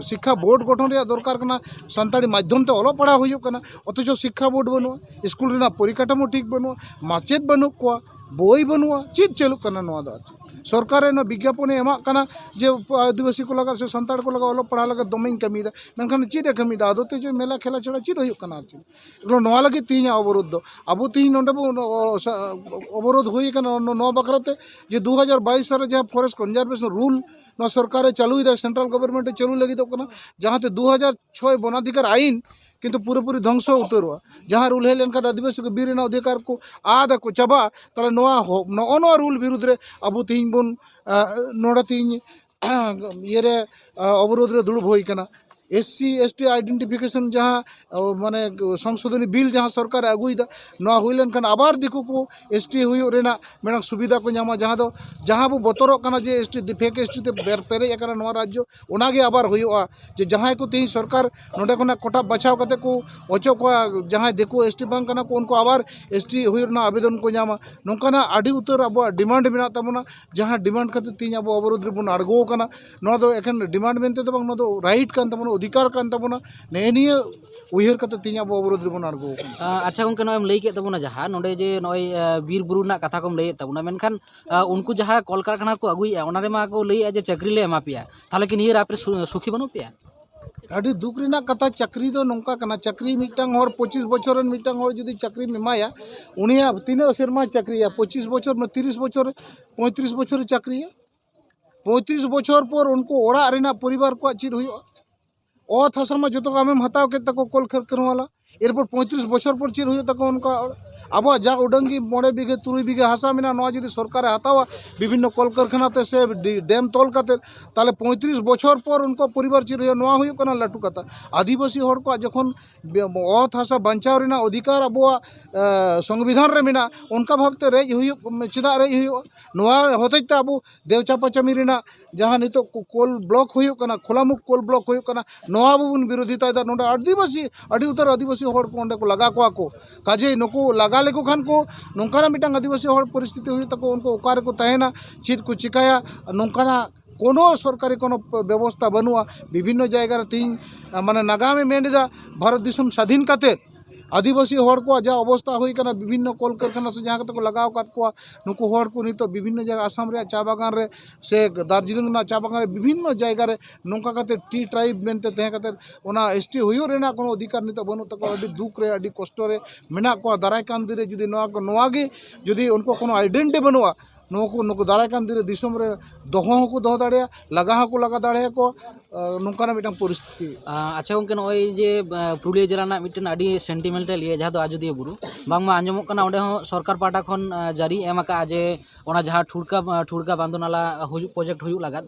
ᱥᱤᱠᱠᱷᱟ ᱵᱳᱨᱰ ᱜᱚᱴᱷᱚᱱ ᱨᱮᱭᱟᱜ ᱫᱚᱨᱠᱟᱨ ᱠᱟᱱᱟ, ᱥᱟᱱᱛᱟᱲᱤ ᱢᱟᱫᱽᱫᱷᱚᱢ ᱛᱮ ᱚᱞᱚᱜ ᱯᱟᱲᱦᱟᱣ ᱦᱩᱭᱩᱜ ᱠᱟᱱᱟ, ᱚᱛᱷᱚᱪᱚ ᱥᱤᱠᱠᱷᱟ ᱵᱳᱨᱰ ᱵᱟᱹᱱᱩᱜᱼᱟ, ᱥᱠᱩᱞ ᱨᱮᱱᱟᱜ ᱯᱚᱨᱤᱠᱟᱴᱷᱟᱢᱳ ᱴᱷᱤᱠ ᱵᱟᱹᱱᱩᱜᱼᱟ, ᱢᱟᱪᱮᱫ ᱵᱟᱹᱱᱩᱜ ᱠᱚᱣᱟ, ᱵᱳᱭ ᱵᱟᱹᱱᱩᱜᱼᱟ᱾ ᱪᱮᱫ ᱪᱟᱹᱞᱩᱜ ᱠᱟᱱᱟ ᱱᱚᱣᱟ ᱫᱚ? ᱟᱨ ᱪᱮᱫ ᱥᱚᱨᱠᱟᱨ ᱨᱮ ᱱᱚᱣᱟ ᱵᱤᱜᱽᱜᱟᱯᱚᱱᱮ ᱮᱢᱟᱜ ᱠᱟᱱᱟ ᱡᱮ ᱟᱹᱫᱤᱵᱟᱹᱥᱤ ᱠᱚ ᱞᱟᱜᱟᱫ ᱥᱮ ᱥᱟᱱᱛᱟᱲ ᱠᱚ ᱞᱟᱜᱟᱫ ᱚᱞᱚᱜ ᱯᱟᱲᱦᱟᱣ ᱞᱟᱹᱜᱤᱫ ᱫᱚᱢᱮᱧ ᱠᱟᱹᱢᱤᱭᱮᱫᱟ, ᱢᱮᱱᱠᱷᱟᱱ ᱪᱮᱫ ᱮ ᱠᱟᱹᱢᱤᱭᱮᱫᱟ? ᱟᱫᱚ ᱛᱮ ᱪᱮᱫ ᱢᱮᱞᱟ ᱠᱷᱮᱞᱟ ᱪᱷᱟᱲᱟ ᱪᱮᱫ ᱦᱩᱭᱩᱜ ᱠᱟᱱᱟ? ᱟᱨ ᱪᱮᱫ ᱱᱚᱣᱟ ᱞᱟᱹᱜᱤᱫ ᱛᱮᱦᱮᱧᱟᱜ ᱚᱵᱚᱨᱳᱫᱷ ᱫᱚ, ᱟᱵᱚ ᱛᱮᱦᱮᱧ ᱱᱚᱰᱮ ᱵᱚᱱ ᱚ-, ᱚ-, ᱥᱟ-, ᱚᱵᱚᱨᱳᱫᱷ ᱦᱩᱭ ᱟᱠᱟᱱᱟ ᱱᱚ-, ᱱᱚᱣᱟ ᱵᱟᱠᱷᱨᱟ ᱛᱮ ᱡᱮ ᱫᱩ ᱦᱟᱡᱟᱨ ᱵᱟᱭᱤᱥ ᱥᱟᱞ ᱨᱮ ᱡᱟᱦᱟᱸ ᱯᱷᱚᱨᱮᱥᱴ ᱠᱚᱱᱡᱟᱨᱵᱷᱮᱥᱚᱱ ᱨᱩᱞ ᱱᱚᱣᱟ ᱥᱚᱨᱠᱟᱨ ᱮ ᱪᱟᱹᱞᱩᱭᱮᱫᱟ, ᱥᱮᱱᱴᱨᱟᱞ ᱜᱚᱵᱷᱚᱨᱱᱢᱮᱱᱴ ᱮ ᱪᱟᱹᱞᱩ ᱞᱟᱹᱜᱤᱫᱚᱜ ᱠᱟᱱᱟ, ᱡᱟᱦᱟᱸᱛᱮ ᱫᱩ ᱦᱟᱡᱟᱨ ᱪᱷᱚᱭ ᱵᱚᱱᱟᱫᱷᱤᱠᱟᱨ ᱟᱭᱤᱱ ᱠᱤᱱᱛᱩ ᱯᱩᱨᱟᱹᱯᱩᱨᱤ ᱫᱷᱚᱝᱥᱚ ᱩᱛᱟᱹᱨᱚᱜᱼᱟ᱾ ᱡᱟᱦᱟᱸ ᱨᱩᱞ ᱦᱮᱡ ᱞᱮᱱᱠᱷᱟᱱ ᱟᱹᱫᱤᱵᱟᱹᱥᱤ ᱠᱚ ᱵᱤᱨ ᱨᱮᱱᱟᱜ ᱚᱫᱷᱤᱠᱟᱨ ᱠᱚ ᱟᱫ ᱟᱠᱚ, ᱪᱟᱵᱟᱜᱼᱟ᱾ ᱛᱟᱦᱚᱞᱮ ᱱᱚᱣᱟ ᱦᱚ-, ᱱᱚᱜᱼᱚ ᱱᱚᱣᱟ ᱨᱩᱞ ᱵᱤᱨᱩᱫᱽ ᱨᱮ ᱟᱵᱚ ᱛᱮᱦᱮᱧ ᱵᱚᱱ, ᱟᱸ, ᱱᱚᱰᱮ ᱛᱮᱦᱮᱧ ᱤᱭᱟᱹᱨᱮ, ᱟᱸ, ᱚᱵᱚᱨᱳᱫᱷ ᱨᱮ ᱫᱩᱲᱩᱵ ᱦᱩᱭ ᱠᱟᱱᱟ᱾ S C S T identification ᱡᱟᱦᱟᱸ, ᱟᱸ, ᱢᱟᱱᱮ ᱥᱚᱝᱥᱳᱫᱷᱚᱱᱤ ᱵᱤᱞ ᱡᱟᱦᱟᱸ ᱥᱚᱨᱠᱟᱨᱮ ᱟᱹᱜᱩᱭᱮᱫᱟ, ᱱᱚᱣᱟ ᱦᱩᱭ ᱞᱮᱱᱠᱷᱟᱱ ᱟᱵᱟᱨ ᱫᱤᱠᱩ ᱠᱚ ᱮᱥ ᱴᱤ ᱦᱩᱭᱩᱜ ᱨᱮᱱᱟᱜ ᱢᱤᱫᱴᱟᱝ ᱥᱩᱵᱤᱫᱷᱟ ᱠᱚ ᱧᱟᱢᱟ, ᱡᱟᱦᱟᱸ ᱫᱚ, ᱡᱟᱦᱟᱸ ᱵᱚ ᱵᱚᱛᱚᱨᱚᱜ ᱠᱟᱱᱟ ᱡᱮ S T, fake S T ᱛᱮ ᱵᱮᱨ-, ᱯᱮᱨᱮᱡ ᱟᱠᱟᱱᱟ ᱱᱚᱣᱟ ᱨᱟᱡᱽᱡᱚ, ᱚᱱᱟᱜᱮ ᱟᱵᱟᱨ ᱦᱩᱭᱩᱜᱼᱟ᱾ ᱡᱮ ᱡᱟᱦᱟᱸᱭ ᱠᱚ ᱛᱮᱦᱮᱧ ᱥᱚᱨᱠᱟᱨ ᱱᱚᱰᱮ ᱠᱷᱚᱱᱟᱜ ᱠᱚᱴᱟ ᱵᱟᱪᱷᱟᱣ ᱠᱟᱛᱮ ᱠᱚ ᱚᱪᱚᱜ ᱠᱚᱣᱟ, ᱡᱟᱦᱟᱸᱭ ᱫᱤᱠᱩ ᱮᱥ ᱴᱤ ᱵᱟᱝ ᱠᱟᱱᱟ ᱠᱚ, ᱩᱱᱠᱩ ᱟᱵᱟᱨ ᱮᱥ ᱴᱤ ᱦᱩᱭᱩᱜ ᱨᱮᱱᱟᱜ ᱟᱵᱮᱫᱚᱱ ᱠᱚ ᱧᱟᱢᱟ᱾ ᱱᱚᱝᱠᱟᱱᱟᱜ ᱟᱹᱰᱤ ᱩᱛᱟᱹᱨ ᱟᱵᱚᱣᱟᱜ demand ᱢᱮᱱᱟᱜ ᱛᱟᱵᱚᱱᱟ, ᱡᱟᱦᱟᱸ demand ᱠᱷᱟᱹᱛᱤᱨ ᱛᱮᱦᱮᱧ ᱟᱵᱚ ᱚᱵᱚᱨᱳᱫᱷ ᱨᱮᱵᱚᱱ ᱟᱬᱜᱚ ᱟᱠᱟᱱᱟ᱾ ᱱᱚᱣᱟ ᱫᱚ ᱮᱠᱷᱮᱱ demand ᱢᱮᱱᱛᱮ ᱫᱚ ᱵᱟᱝ, ᱱᱚᱣᱟ ᱫᱚ right ᱠᱟᱱ ᱛᱟᱵᱚᱱᱟ, ᱚᱫᱷᱤᱠᱟᱨ ᱠᱟᱱ ᱛᱟᱵᱚᱱᱟ᱾ ᱱᱮᱜᱼᱮ ᱱᱤᱭᱟᱹ ᱩᱭᱦᱟᱹᱨ ᱠᱟᱛᱮ ᱛᱮᱦᱮᱧ ᱟᱵᱚ ᱚᱵᱚᱨᱳᱫᱷ ᱨᱮᱵᱚᱱ ᱟᱬᱜᱚ ᱟᱠᱟᱱᱟ᱾ ᱟᱸ, ᱟᱪᱪᱷᱟ ᱜᱚᱝᱠᱮ, ᱱᱚᱜᱼᱚᱭ ᱮᱢ ᱞᱟᱹᱭ ᱠᱮᱫ ᱛᱟᱵᱚᱱᱟ ᱡᱟᱦᱟᱸ ᱱᱚᱰᱮ ᱡᱮ ᱱᱚᱜᱼᱚᱭ, ᱟᱸ, ᱵᱤᱨ ᱵᱩᱨᱩ ᱨᱮᱱᱟᱜ ᱠᱟᱛᱷᱟ ᱠᱚᱢ ᱞᱟᱹᱭᱮᱫ ᱛᱟᱵᱚᱱᱟ, ᱢᱮᱱᱠᱷᱟᱱ, ᱟᱸ, ᱩᱱᱠᱩ ᱡᱟᱦᱟᱸ ᱠᱚᱞᱠᱟᱨᱠᱷᱟᱱᱟ ᱠᱚ ᱟᱹᱜᱩᱭᱮᱫᱼᱟ, ᱚᱱᱟ ᱨᱮᱢᱟ ᱠᱚ ᱞᱟᱹᱭᱮᱫᱼᱟ ᱡᱮ ᱪᱟᱹᱠᱨᱤ ᱞᱮ ᱮᱢᱟ ᱯᱮᱭᱟ, ᱛᱟᱦᱚᱞᱮ ᱠᱤ ᱱᱤᱭᱟᱹ ᱨᱮ ᱟᱯᱮ ᱥᱩ-, ᱥᱩᱠᱷᱤ ᱵᱟᱹᱱᱩᱜ ᱯᱮᱭᱟ? ᱟᱹᱰᱤ ᱫᱩᱠ ᱨᱮᱱᱟᱜ ᱠᱟᱛᱷᱟ, ᱪᱟᱹᱠᱨᱤ ᱫᱚ ᱱᱚᱝᱠᱟ ᱠᱟᱱᱟ, ᱪᱟᱹᱠᱨᱤ ᱢᱤᱫᱴᱟᱝ ᱦᱚᱲ ᱯᱚᱸᱪᱤᱥ ᱵᱚᱪᱷᱚᱨ ᱨᱮᱱ ᱢᱤᱫᱴᱟᱝ ᱦᱚᱲ ᱡᱩᱫᱤ ᱪᱟᱹᱠᱨᱤᱢ ᱮᱢᱟᱭᱟ, ᱩᱱᱤᱭᱟᱜ ᱛᱤᱱᱟᱹᱜ ᱥᱮᱨᱢᱟᱭ ᱪᱟᱹᱠᱨᱤᱭᱟ? ᱯᱚᱸᱪᱤᱥ ᱵᱚᱪᱷᱚᱨ, ᱛᱤᱨᱤᱥ ᱵᱚᱪᱷᱚᱨ, ᱯᱚᱸᱭᱛᱨᱤᱥ ᱵᱚᱪᱷᱚᱨᱮ ᱪᱟᱹᱠᱨᱤᱭᱟ᱾ ᱯᱚᱸᱭᱛᱨᱤᱥ ᱵᱚᱪᱷᱚᱨ ᱯᱚᱨ ᱩᱱᱠᱩ ᱚᱲᱟᱜ ᱨᱮᱱᱟᱜ ᱯᱚᱨᱤᱵᱟᱨ ᱠᱚᱣᱟᱜ ᱪᱮᱫ ᱦᱩᱭᱩᱜᱼᱟ? ᱚᱛ ᱦᱟᱥᱟ ᱢᱟ ᱡᱚᱛᱚ ᱠᱚ ᱟᱢᱮᱢ ᱦᱟᱛᱟᱣ ᱠᱮᱫ ᱛᱟᱠᱚ ᱠᱚᱞ ᱠᱟᱨᱠᱷᱟᱱᱟ ᱣᱟᱞᱟ, ᱮᱨᱯᱚᱨ ᱯᱚᱸᱭᱛᱨᱤᱥ ᱵᱚᱪᱷᱚᱨ ᱯᱚᱨ ᱪᱮᱫ ᱦᱩᱭᱩᱜ ᱛᱟᱠᱚ ᱚᱱᱠᱟ? ᱟᱵᱚᱣᱟᱜ ᱡᱟ ᱩᱰᱟᱹᱝ ᱜᱮ ᱢᱚᱬᱮ ᱵᱤᱜᱷᱟᱹ ᱛᱩᱨᱩᱭ ᱵᱤᱜᱷᱟᱹ ᱦᱟᱥᱟ ᱢᱮᱱᱟᱜᱼᱟ, ᱱᱚᱣᱟ ᱡᱩᱫᱤ ᱥᱚᱨᱠᱟᱨᱮ ᱦᱟᱛᱟᱣᱟ ᱵᱤᱵᱷᱤᱱᱱᱚ ᱠᱚᱞ ᱠᱟᱨᱠᱷᱟᱱᱟ ᱛᱮ ᱥᱮ ᱰᱤ-, ᱰᱮᱢ ᱛᱚᱞ ᱠᱟᱛᱮ, ᱛᱟᱦᱚᱞᱮ ᱯᱚᱸᱭᱛᱨᱤᱥ ᱵᱚᱪᱷᱚᱨ ᱯᱚᱨ ᱩᱱᱠᱩᱣᱟᱜ ᱯᱚᱨᱤᱵᱟᱨ ᱪᱮᱫ ᱦᱩᱭᱩᱜᱼᱟ? ᱱᱚᱣᱟ ᱦᱩᱭᱩᱜ ᱠᱟᱱᱟ ᱞᱟᱹᱴᱩ ᱠᱟᱛᱷᱟ᱾ ᱟᱹᱫᱤᱵᱟᱹᱥᱤ ᱦᱚᱲ ᱠᱚᱣᱟᱜ ᱡᱚᱠᱷᱚᱱ ᱵᱮ-, ᱚᱛ ᱦᱟᱥᱟ ᱵᱟᱧᱪᱟᱣ ᱨᱮᱱᱟᱜ ᱚᱫᱷᱤᱠᱟᱨ ᱟᱵᱚᱣᱟᱜ, ᱮ, ᱥᱚᱝᱵᱤᱫᱷᱟᱱ ᱨᱮ ᱢᱮᱱᱟᱜᱼᱟ, ᱚᱱᱠᱟ ᱵᱷᱟᱵᱛᱮ ᱨᱮᱡ ᱦᱩᱭᱩᱜ, ᱪᱮᱫᱟᱜ ᱨᱮᱡ ᱦᱩᱭᱩᱜᱼᱟ? ᱱᱚᱣᱟ ᱦᱚᱛᱮᱡ ᱛᱮ ᱟᱵᱚ ᱫᱮᱣ ᱪᱟᱯᱟ ᱪᱟᱹᱢᱤ ᱨᱮᱱᱟᱜ ᱡᱟᱦᱟᱸ ᱱᱤᱛᱚᱜ ᱠᱚ-, ᱠᱳᱞ ᱵᱞᱚᱠ ᱦᱩᱭᱩᱜ ᱠᱟᱱᱟ, ᱠᱷᱚᱞᱟᱢᱩᱠᱷ ᱠᱳᱞ ᱵᱞᱚᱠ ᱦᱩᱭᱩᱜ ᱠᱟᱱᱟ, ᱱᱚᱣᱟ ᱟᱵᱚ ᱵᱚᱱ ᱵᱤᱨᱳᱫᱷᱤᱛᱟᱭᱮᱫᱟ᱾ ᱱᱚᱰᱮ ᱟᱹᱫᱤᱵᱟᱹᱥᱤ, ᱟᱹᱰᱤ ᱩᱛᱟᱹᱨ ᱟᱹᱫᱤᱵᱟᱹᱥᱤ ᱦᱚᱲ ᱠᱚ ᱚᱸᱰᱮ ᱠᱚ ᱞᱟᱜᱟ ᱠᱚᱣᱟ ᱠᱚ᱾ ᱠᱟᱡᱮᱭ ᱱᱩᱠᱩ ᱞᱟᱜᱟ ᱞᱮᱠᱚ ᱠᱷᱟᱱ ᱠᱚ, ᱱᱚᱝᱠᱟᱱᱟᱜ ᱢᱤᱫᱴᱟᱝ ᱟᱹᱫᱤᱵᱟᱹᱥᱤ ᱦᱚᱲ ᱯᱚᱨᱤᱥᱛᱷᱤᱛᱤ ᱦᱩᱭᱩᱜ ᱛᱟᱠᱚ, ᱩᱱᱠᱩ ᱚᱠᱟ ᱨᱮᱠᱚ ᱛᱟᱦᱮᱱᱟ, ᱪᱮᱫ ᱠᱚ ᱪᱤᱠᱟᱹᱭᱟ, ᱱᱚᱝᱠᱟᱱᱟᱜ ᱠᱳᱱᱳ ᱥᱚᱨᱠᱟᱨᱤ ᱠᱳᱱᱳ ᱵᱮᱵᱚᱥᱛᱷᱟ ᱵᱟᱹᱱᱩᱜᱼᱟ᱾ ᱵᱤᱵᱷᱤᱱᱱᱚ ᱡᱟᱭᱜᱟ ᱨᱮ ᱛᱮᱦᱮᱧ, ᱢᱟᱱᱮ, ᱱᱟᱜᱟᱢᱮ ᱢᱮᱱ ᱮᱫᱟ, ᱵᱷᱟᱨᱚᱛ ᱫᱤᱥᱚᱢ ᱥᱟᱫᱷᱤᱱ ᱠᱟᱛᱮ ᱟᱹᱫᱤᱵᱟᱹᱥᱤ ᱦᱚᱲ ᱠᱚᱣᱟᱜ ᱡᱟ ᱚᱵᱚᱥᱛᱟ ᱦᱩᱭ ᱠᱟᱱᱟ, ᱵᱤᱵᱷᱤᱱᱱᱚ ᱠᱚᱞ ᱠᱟᱨᱠᱷᱟᱱᱟ ᱥᱮ ᱡᱟᱦᱟᱸ ᱠᱟᱛᱮ ᱠᱚ ᱞᱟᱜᱟᱣ ᱟᱠᱟᱫ ᱠᱚᱣᱟ, ᱱᱩᱠᱩ ᱦᱚᱲ ᱠᱚ ᱱᱤᱛᱚᱜ ᱵᱤᱵᱷᱤᱱᱱᱚ ᱡᱟᱭᱜᱟ, ᱟᱥᱟᱢ ᱨᱮᱭᱟᱜ ᱪᱟ ᱵᱟᱜᱟᱱ ᱨᱮ ᱥᱮ ᱫᱟᱨᱡᱤᱞᱤᱝ ᱨᱮᱱᱟᱜ ᱪᱟ ᱵᱟᱜᱟᱱ ᱨᱮ, ᱵᱤᱵᱷᱤᱱᱱᱚ ᱡᱟᱭᱜᱟ ᱨᱮ ᱱᱚᱝᱠᱟ ᱠᱟᱛᱮ ᱴᱤ ᱴᱨᱟᱭᱤᱵᱽ ᱢᱮᱱᱛᱮ ᱛᱟᱦᱮᱸ ᱠᱟᱛᱮ ᱚᱱᱟ ᱮᱥ ᱴᱤ ᱦᱩᱭᱩᱜ ᱨᱮᱱᱟᱜ ᱠᱳᱱᱳ ᱚᱫᱷᱤᱠᱟᱨ ᱱᱤᱛᱚᱜ ᱵᱟᱹᱱᱩᱜ ᱛᱟᱠᱚᱣᱟ᱾ ᱟᱹᱰᱤ ᱫᱩᱠ ᱨᱮ, ᱟᱹᱰᱤ ᱠᱚᱥᱴᱚ ᱨᱮ ᱢᱮᱱᱟᱜ ᱠᱚᱣᱟ᱾ ᱫᱟᱨᱟᱭ ᱠᱟᱱ ᱫᱤᱱ ᱨᱮ ᱡᱩᱫᱤ ᱱᱚᱣᱟ ᱠᱚ, ᱱᱚᱣᱟ ᱜᱮ ᱡᱩᱫᱤ ᱩᱱᱠᱩ ᱠᱳᱱᱳ identity ᱵᱟᱹᱱᱩᱜᱼᱟ, ᱱᱚᱣᱟ ᱠᱚ, ᱱᱩᱠᱩ ᱫᱟᱨᱟᱭ ᱠᱟᱱ ᱫᱤᱱ ᱨᱮ ᱫᱤᱥᱚᱢ ᱨᱮ ᱫᱚᱦᱚ ᱦᱚᱸᱠᱚ ᱫᱚᱦᱚ ᱫᱟᱲᱮᱭᱟᱜᱼᱟ, ᱞᱟᱜᱟ ᱦᱚᱸᱠᱚ ᱞᱟᱜᱟ ᱫᱟᱲᱮᱭᱟᱠᱚᱣᱟ᱾ ᱱᱚᱝᱠᱟᱱᱟᱜ ᱢᱤᱫᱴᱟᱝ ᱯᱚᱨᱤᱥᱛᱷᱤᱛᱤ᱾ ᱟᱪᱪᱷᱟ ᱜᱚᱢᱠᱮ, ᱱᱚᱜᱼᱚᱭ ᱡᱮ ᱯᱩᱨᱩᱞᱤᱭᱟᱹ ᱡᱮᱞᱟ ᱨᱮᱱᱟᱜ ᱢᱤᱫᱴᱮᱱ ᱟᱹᱰᱤ ᱥᱮᱱᱴᱤᱢᱮᱱᱴᱟᱞ ᱤᱭᱟᱹ, ᱡᱟᱦᱟᱸ ᱫᱚ ᱟᱡᱚᱫᱤᱭᱟᱹ ᱵᱩᱨᱩ, ᱵᱟᱝᱢᱟ ᱟᱸᱡᱚᱢᱚᱜ ᱠᱟᱱᱟ ᱚᱸᱰᱮ ᱦᱚᱸ ᱥᱚᱨᱠᱟᱨ ᱯᱟᱦᱴᱟ ᱠᱷᱚᱱ ᱡᱟᱹᱨᱤ ᱮᱢ ᱟᱠᱟᱫᱼᱟ ᱡᱮ ᱚᱱᱟ ᱡᱟᱦᱟᱸ ᱴᱷᱩᱲᱠᱟ ᱴᱷᱩᱲᱠᱟ ᱵᱟᱸᱫᱷᱚ ᱱᱟᱞᱟ ᱦᱩᱭᱩᱜ, ᱯᱨᱚᱡᱮᱠᱴ ᱦᱩᱭᱩᱜ ᱞᱟᱜᱟᱫ,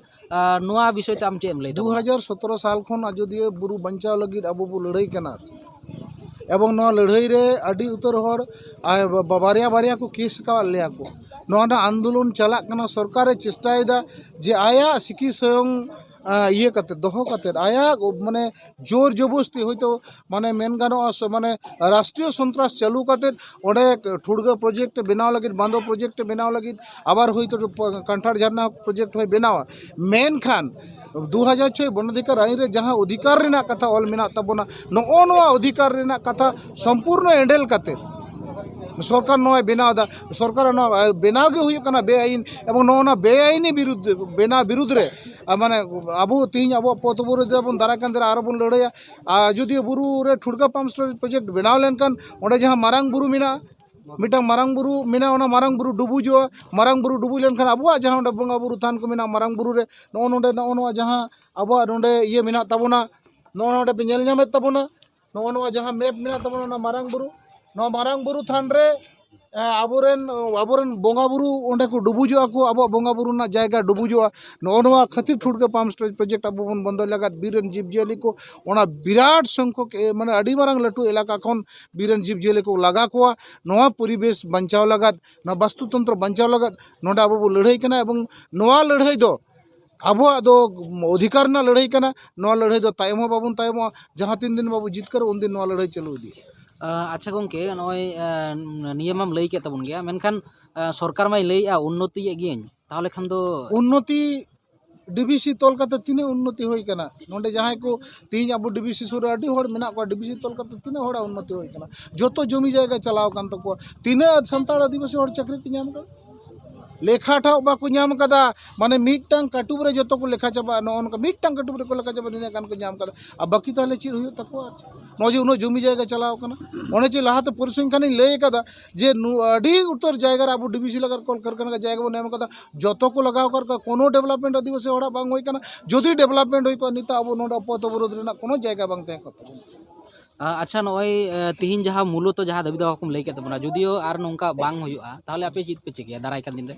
ᱱᱚᱣᱟ ᱵᱤᱥᱚᱭ ᱛᱮ ᱟᱢ ᱪᱮᱫ ᱮᱢ ᱞᱟᱹᱭ ᱫᱩ ᱛᱟᱵᱚᱱᱟ? ᱦᱟᱡᱟᱨ ᱥᱚᱛᱨᱚ ᱥᱟᱞ ᱠᱷᱚᱱ ᱟᱡᱚᱫᱤᱭᱟᱹ ᱵᱩᱨᱩ ᱵᱟᱧᱪᱟᱣ ᱞᱟᱹᱜᱤᱫ ᱟᱵᱚ ᱵᱚ ᱞᱟᱹᱲᱦᱟᱹᱭ ᱠᱟᱱᱟ᱾ ᱮᱵᱚᱝ ᱱᱚᱣᱟ ᱞᱟᱹᱲᱦᱟᱹᱭ ᱨᱮ ᱟᱹᱰᱤ ᱩᱛᱟᱹᱨ ᱦᱚᱲ ᱵᱟᱨᱭᱟ ᱵᱟᱨᱭᱟ ᱠᱚ ᱠᱮᱥ ᱟᱠᱟᱫ ᱞᱮᱭᱟ ᱠᱚ᱾ ᱱᱚᱣᱟ ᱨᱮᱱᱟᱜ ᱟᱱᱫᱳᱞᱚᱱ ᱪᱟᱞᱟᱜ ᱠᱟᱱᱟ᱾ ᱥᱚᱨᱠᱟᱨᱮ ᱪᱮᱥᱴᱟᱭᱮᱫᱟ ᱡᱮ ᱟᱭᱟᱜ ᱥᱤᱠᱤ ᱥᱚᱭᱚᱝ ᱤᱭᱟᱹ ᱠᱟᱛᱮ, ᱫᱚᱦᱚ ᱠᱟᱛᱮ, ᱟᱭᱟᱜ ᱢᱟᱱᱮ ᱡᱳᱨ ᱡᱚᱵᱚᱥᱛᱤ ᱦᱚᱭᱛᱳ ᱢᱟᱱᱮ ᱢᱮᱱ ᱜᱟᱱᱚᱜᱼᱟ, ᱢᱟᱱᱮ ᱨᱟᱥᱴᱨᱤᱭᱚ ᱥᱚᱱᱛᱨᱟᱥ ᱪᱟᱹᱞᱩ ᱠᱟᱛᱮ ᱚᱸᱰᱮ ᱴᱷᱩᱲᱜᱟᱹ ᱯᱨᱚᱡᱮᱠᱴ ᱵᱮᱱᱟᱣ ᱞᱟᱹᱜᱤᱫ, ᱵᱟᱸᱫᱚ ᱯᱨᱚᱡᱮᱠᱴ ᱵᱮᱱᱟᱣ ᱞᱟᱹᱜᱤᱫ, ᱟᱵᱟᱨ ᱦᱚᱭᱛᱳ ᱠᱟᱱᱴᱷᱟᱲ ᱡᱷᱟᱨᱱᱟ ᱯᱨᱚᱡᱮᱠᱴ ᱦᱚᱸᱭ ᱵᱮᱱᱟᱣᱟ᱾ ᱢᱮᱱᱠᱷᱟᱱ ᱫᱩ ᱦᱟᱡᱟᱨ ᱪᱷᱚᱭ ᱵᱚᱱᱚᱫᱷᱤᱠᱟᱨ ᱟᱹᱭᱤᱱ ᱨᱮ ᱡᱟᱦᱟᱸ ᱚᱫᱷᱤᱠᱟᱨ ᱨᱮᱱᱟᱜ ᱠᱟᱛᱷᱟ ᱚᱞ ᱢᱮᱱᱟᱜ ᱛᱟᱵᱚᱱᱟ, ᱱᱚᱜᱼᱚ ᱱᱚᱣᱟ ᱚᱫᱷᱤᱠᱟᱨ ᱨᱮᱱᱟᱜ ᱠᱟᱛᱷᱟ ᱥᱚᱢᱯᱩᱨᱱᱚ ᱮᱸᱰᱮᱞ ᱠᱟᱛᱮ ᱥᱚᱨᱠᱟᱨ ᱱᱚᱣᱟᱭ ᱵᱮᱱᱟᱣ ᱮᱫᱟ᱾ ᱥᱚᱨᱠᱟᱨᱟᱜ ᱱᱚᱣᱟ ᱵᱮᱱᱟᱣ ᱜᱮ ᱦᱩᱭᱩᱜ ᱠᱟᱱᱟ ᱵᱮᱟᱭᱤᱱ, ᱮᱵᱚᱝ ᱱᱚᱜᱼᱚ ᱱᱚᱣᱟ ᱵᱮᱟᱭᱤᱱᱤ ᱵᱤᱨᱩᱫᱽ, ᱵᱮᱱᱟᱣ ᱵᱤᱨᱩᱫᱽ ᱨᱮ ᱟᱨ ᱢᱟᱱᱮ ᱟᱵᱚ ᱛᱮᱦᱮᱧ ᱟᱵᱚᱣᱟᱜ ᱯᱚᱛᱷ ᱵᱚᱨᱚ ᱨᱮ ᱵᱚᱱ ᱫᱟᱨᱟᱭ ᱠᱟᱱ ᱫᱤᱱ ᱨᱮ ᱟᱨᱚ ᱵᱚᱱ ᱞᱟᱹᱲᱦᱟᱹᱭᱟ᱾ ᱟᱨ ᱟᱡᱚᱫᱤᱭᱟᱹ ᱵᱩᱨᱩ ᱨᱮ ᱴᱷᱩᱲᱜᱟ ᱯᱟᱢᱯ ᱥᱴᱳᱨᱮᱡᱽ ᱯᱨᱚᱡᱮᱠᱴ ᱵᱮᱱᱟᱣ ᱞᱮᱱᱠᱷᱟᱱ ᱚᱸᱰᱮ ᱡᱟᱦᱟᱸ ᱢᱟᱨᱟᱝ ᱵᱩᱨᱩ ᱢᱮᱱᱟᱜᱼᱟ, ᱢᱤᱫᱴᱟᱝ ᱢᱟᱨᱟᱝ ᱵᱩᱨᱩ ᱢᱮᱱᱟᱜᱼᱟ, ᱚᱱᱟ ᱢᱟᱨᱟᱝ ᱵᱩᱨᱩ ᱰᱩᱵᱩᱡᱚᱜᱼᱟ᱾ ᱢᱟᱨᱟᱝ ᱵᱩᱨᱩ ᱰᱩᱵᱩᱡ ᱞᱮᱱᱠᱷᱟᱱ ᱟᱵᱚᱣᱟᱜ ᱡᱟᱦᱟᱸ ᱚᱸᱰᱮ ᱵᱚᱸᱜᱟ ᱵᱩᱨᱩ ᱛᱷᱟᱱ ᱠᱚ ᱢᱮᱱᱟᱜᱼᱟ ᱢᱟᱨᱟᱝ ᱵᱩᱨᱩ ᱨᱮ, ᱱᱚᱜᱼᱚ ᱱᱚᱰᱮ, ᱱᱚᱜᱼᱚ ᱱᱚᱣᱟ ᱡᱟᱦᱟᱸ ᱟᱵᱚᱣᱟᱜ ᱱᱚᱰᱮ ᱤᱭᱟᱹ ᱢᱮᱱᱟᱜ ᱛᱟᱵᱚᱱᱟ, ᱱᱚᱜᱼᱚ ᱱᱚᱰᱮ ᱯᱮ ᱧᱮᱞ ᱧᱟᱢᱮᱫ ᱛᱟᱵᱚᱱᱟ, ᱱᱚᱜᱼᱚ ᱱᱚᱣᱟ ᱡᱟᱦᱟᱸ ᱢᱮᱯ ᱢᱮᱱᱟᱜ ᱛᱟᱵᱚᱱᱟ, ᱚᱱᱟ ᱢᱟᱨᱟᱝ ᱵᱩᱨᱩ, ᱱᱚᱣᱟ ᱢᱟᱨᱟᱝ ᱵᱩᱨᱩ ᱛᱷᱟᱱ ᱨᱮ ᱮ, ᱟᱵᱚᱨᱮᱱ, ᱟᱵᱚᱨᱮᱱ ᱵᱚᱸᱜᱟ ᱵᱩᱨᱩ ᱚᱸᱰᱮ ᱠᱚ ᱰᱩᱵᱩᱡᱚᱜᱼᱟ ᱠᱚ, ᱟᱵᱚᱣᱟᱜ ᱵᱚᱸᱜᱟ ᱵᱩᱨᱩ ᱨᱮᱱᱟᱜ ᱡᱟᱭᱜᱟ ᱰᱩᱵᱩᱡᱚᱜᱼᱟ᱾ ᱱᱚᱜᱼᱚ ᱱᱚᱣᱟ ᱠᱷᱟᱹᱛᱤᱨ ᱴᱷᱩᱲᱜᱟᱹ ᱯᱟᱢᱯ ᱥᱴᱳᱨᱮᱡᱽ ᱯᱨᱚᱡᱮᱠᱴ ᱟᱵᱚ ᱵᱚᱱ ᱵᱚᱱᱫᱚᱭ ᱞᱟᱜᱟᱫ ᱵᱤᱨ ᱨᱮᱱ ᱡᱤᱵᱽᱼᱡᱤᱭᱟᱹᱞᱤ ᱠᱚ ᱚᱱᱟ ᱵᱤᱨᱟᱴ ᱥᱚᱝᱠᱷᱚᱠ, ᱮ, ᱢᱟᱱᱮ ᱟᱹᱰᱤ ᱢᱟᱨᱟᱝ ᱞᱟᱹᱴᱩ ᱮᱞᱟᱠᱟ ᱠᱷᱚᱱ ᱵᱤᱨ ᱨᱮᱱ ᱡᱤᱵᱽᱼᱡᱤᱭᱟᱹᱞᱤ ᱠᱚ ᱞᱟᱜᱟ ᱠᱚᱣᱟ᱾ ᱱᱚᱣᱟ ᱯᱚᱨᱤᱵᱮᱥ ᱵᱟᱧᱪᱟᱣ ᱞᱟᱜᱟᱫ, ᱱᱚᱣᱟ ᱵᱟᱥᱛᱩ ᱛᱚᱱᱛᱨᱚ ᱵᱟᱧᱪᱟᱣ ᱞᱟᱜᱟᱫ ᱱᱚᱰᱮ ᱟᱵᱚ ᱵᱚ ᱞᱟᱹᱲᱦᱟᱹᱭ ᱠᱟᱱᱟ᱾ ᱮᱵᱚᱝ ᱱᱚᱣᱟ ᱞᱟᱹᱲᱦᱟᱹᱭ ᱫᱚ ᱟᱵᱚᱣᱟᱜ ᱫᱚ ᱚᱫᱷᱤᱠᱟᱨ ᱨᱮᱱᱟᱜ ᱞᱟᱹᱲᱦᱟᱹᱭ ᱠᱟᱱᱟ᱾ ᱱᱚᱣᱟ ᱞᱟᱹᱲᱦᱟᱹᱭ ᱫᱚ ᱛᱟᱭᱚᱢ ᱦᱚᱸ ᱵᱟᱵᱚᱱ ᱛᱟᱭᱚᱢᱚᱜᱼᱟ᱾ ᱡᱟᱦᱟᱸ ᱛᱤᱱ ᱫᱤᱱ ᱵᱟᱵᱚ ᱡᱤᱛᱠᱟᱹᱨᱚᱜ, ᱩᱱᱫᱤᱱ ᱱᱚᱣᱟ ᱞᱟᱹᱲᱦᱟᱹᱭ ᱪᱟᱹᱞᱩ ᱤᱫᱤᱜᱼᱟ᱾ ᱟᱪᱪᱷᱟ ᱜᱚᱢᱠᱮ, ᱱᱚᱜᱼᱚᱭ ᱱᱤᱭᱟᱹ ᱢᱟᱢ ᱞᱟᱹᱭ ᱠᱮᱫ ᱛᱟᱵᱚᱱ ᱜᱮᱭᱟ, ᱢᱮᱱᱠᱷᱟᱱ ᱥᱚᱨᱠᱟᱨ ᱢᱟᱭ ᱞᱟᱹᱭᱮᱫᱼᱟ ᱩᱱᱱᱚᱛᱤᱭᱮᱫ ᱜᱤᱭᱟᱹᱧ, ᱛᱟᱦᱚᱞᱮ ᱠᱷᱟᱱ ᱫᱚ ᱩᱱᱱᱚᱛᱤ, ᱰᱤᱵᱤᱥᱤ ᱛᱚᱞ ᱠᱟᱛᱮ ᱛᱤᱱᱟᱹᱜ ᱩᱱᱱᱚᱛᱤ ᱦᱩᱭ ᱠᱟᱱᱟ? ᱱᱚᱰᱮ ᱡᱟᱦᱟᱸᱭ ᱠᱚ ᱛᱮᱦᱤᱧ ᱟᱵᱚ ᱰᱤᱵᱤᱥᱤ ᱥᱩᱨ ᱨᱮ ᱟᱹᱰᱤ ᱦᱚᱲ ᱢᱮᱱᱟᱜ ᱠᱚᱣᱟ, ᱰᱤᱵᱤᱥᱤ ᱛᱚᱞ ᱠᱟᱛᱮ ᱛᱤᱱᱟᱹᱜ ᱦᱚᱲᱟᱜ ᱩᱱᱱᱚᱛᱤ ᱦᱩᱭ ᱠᱟᱱᱟ? ᱡᱚᱛᱚ ᱡᱚᱢᱤ ᱡᱟᱭᱜᱟ ᱪᱟᱞᱟᱣ ᱟᱠᱟᱱ ᱛᱟᱠᱚᱣᱟ᱾ ᱛᱤᱱᱟᱹᱜ ᱥᱟᱱᱛᱟᱲ ᱟᱹᱫᱤᱵᱟᱹᱥᱤ ᱦᱚᱲ ᱪᱟᱹᱠᱨᱤ ᱠᱚ ᱧᱟᱢ ᱠᱟᱫᱟ? ᱞᱮᱠᱷᱟ ᱴᱷᱟᱶ ᱵᱟᱠᱚ ᱧᱟᱢ ᱠᱟᱫᱟ᱾ ᱢᱟᱱᱮ ᱢᱤᱫᱴᱟᱝ ᱠᱟᱹᱴᱩᱵ ᱨᱮ ᱡᱚᱛᱚ ᱠᱚ ᱞᱮᱠᱷᱟ ᱪᱟᱵᱟᱜᱼᱟ, ᱱᱚᱜᱼᱚ ᱱᱚᱝᱠᱟ ᱢᱤᱫᱴᱟᱝ ᱠᱟᱹᱴᱩᱵ ᱨᱮᱠᱚ ᱞᱮᱠᱷᱟ ᱪᱟᱵᱟᱜᱼᱟ, ᱱᱤᱱᱟᱹᱜ ᱜᱟᱱ ᱠᱚ ᱧᱟᱢ ᱠᱟᱫᱟ᱾ ᱟᱨ ᱵᱟᱹᱠᱤ ᱛᱟᱦᱚᱞᱮ ᱪᱮᱫ ᱦᱩᱭᱩᱜ ᱛᱟᱠᱚᱣᱟ? ᱱᱚᱜᱼᱚᱭ ᱡᱮ ᱩᱱᱟᱹᱜ ᱡᱚᱢᱤ ᱡᱟᱭᱜᱟ ᱪᱟᱞᱟᱣ ᱠᱟᱱᱟ, ᱚᱱᱮ ᱡᱮ ᱞᱟᱦᱟᱛᱮ ᱯᱚᱨᱤᱥᱚᱝᱠᱷᱟᱱᱤᱧ ᱞᱟᱹᱭ ᱠᱟᱫᱟ ᱡᱮ ᱱᱩ-, ᱟᱹᱰᱤ ᱩᱛᱟᱹᱨ ᱡᱟᱭᱜᱟ ᱨᱮ ᱟᱵᱚ ᱰᱤᱵᱤᱥᱤ ᱞᱟᱜᱟᱨ ᱠᱚᱞᱠᱟᱨᱠᱷᱟᱱᱟ ᱡᱟᱭᱜᱟ ᱵᱚᱱ ᱮᱢ ᱠᱟᱫᱟ, ᱡᱚᱛᱚ ᱠᱚ ᱞᱟᱜᱟᱣ ᱠᱟᱫ ᱠᱚᱣᱟ, ᱠᱳᱱᱳ development ᱟᱹᱫᱤᱵᱟᱹᱥᱤ ᱦᱚᱲᱟᱜ ᱵᱟᱝ ᱦᱩᱭ ᱠᱟᱱᱟ᱾ ᱡᱩᱫᱤ development ᱦᱩᱭ ᱠᱚᱜᱼᱟ, ᱱᱤᱛᱚᱜ ᱟᱵᱚ ᱱᱚᱰᱮ ᱯᱚᱛᱷ ᱚᱵᱚᱨᱳᱫᱷ ᱨᱮᱱᱟᱜ ᱠᱳᱱᱳ ᱡᱟᱭᱜᱟ ᱵᱟᱝ ᱛᱟᱦᱮᱸ ᱠᱚᱜ ᱛᱟᱵᱚᱱᱟ᱾ ᱟ, ᱟᱪᱪᱷᱟ, ᱱᱚᱜᱼᱚᱭ ᱮ, ᱛᱤᱦᱤᱧ ᱡᱟᱦᱟᱸ ᱢᱩᱞᱚᱛᱚ ᱡᱟᱦᱟᱸ ᱫᱟᱹᱵᱤ ᱫᱟᱣᱟ ᱠᱚᱢ ᱞᱟᱹᱭ ᱠᱮᱫ ᱛᱟᱵᱚᱱᱟ, ᱡᱩᱫᱤᱭᱳ ᱟᱨ ᱱᱚᱝᱠᱟ ᱵᱟᱝ ᱦᱩᱭᱩᱜᱼᱟ, ᱛᱟᱦᱚᱞᱮ ᱟᱯᱮ ᱪᱮᱫ ᱯᱮ ᱪᱤᱠᱟᱹᱭᱟ ᱫᱟᱨᱟᱭ ᱠᱟᱱ ᱫᱤᱱ ᱨᱮ?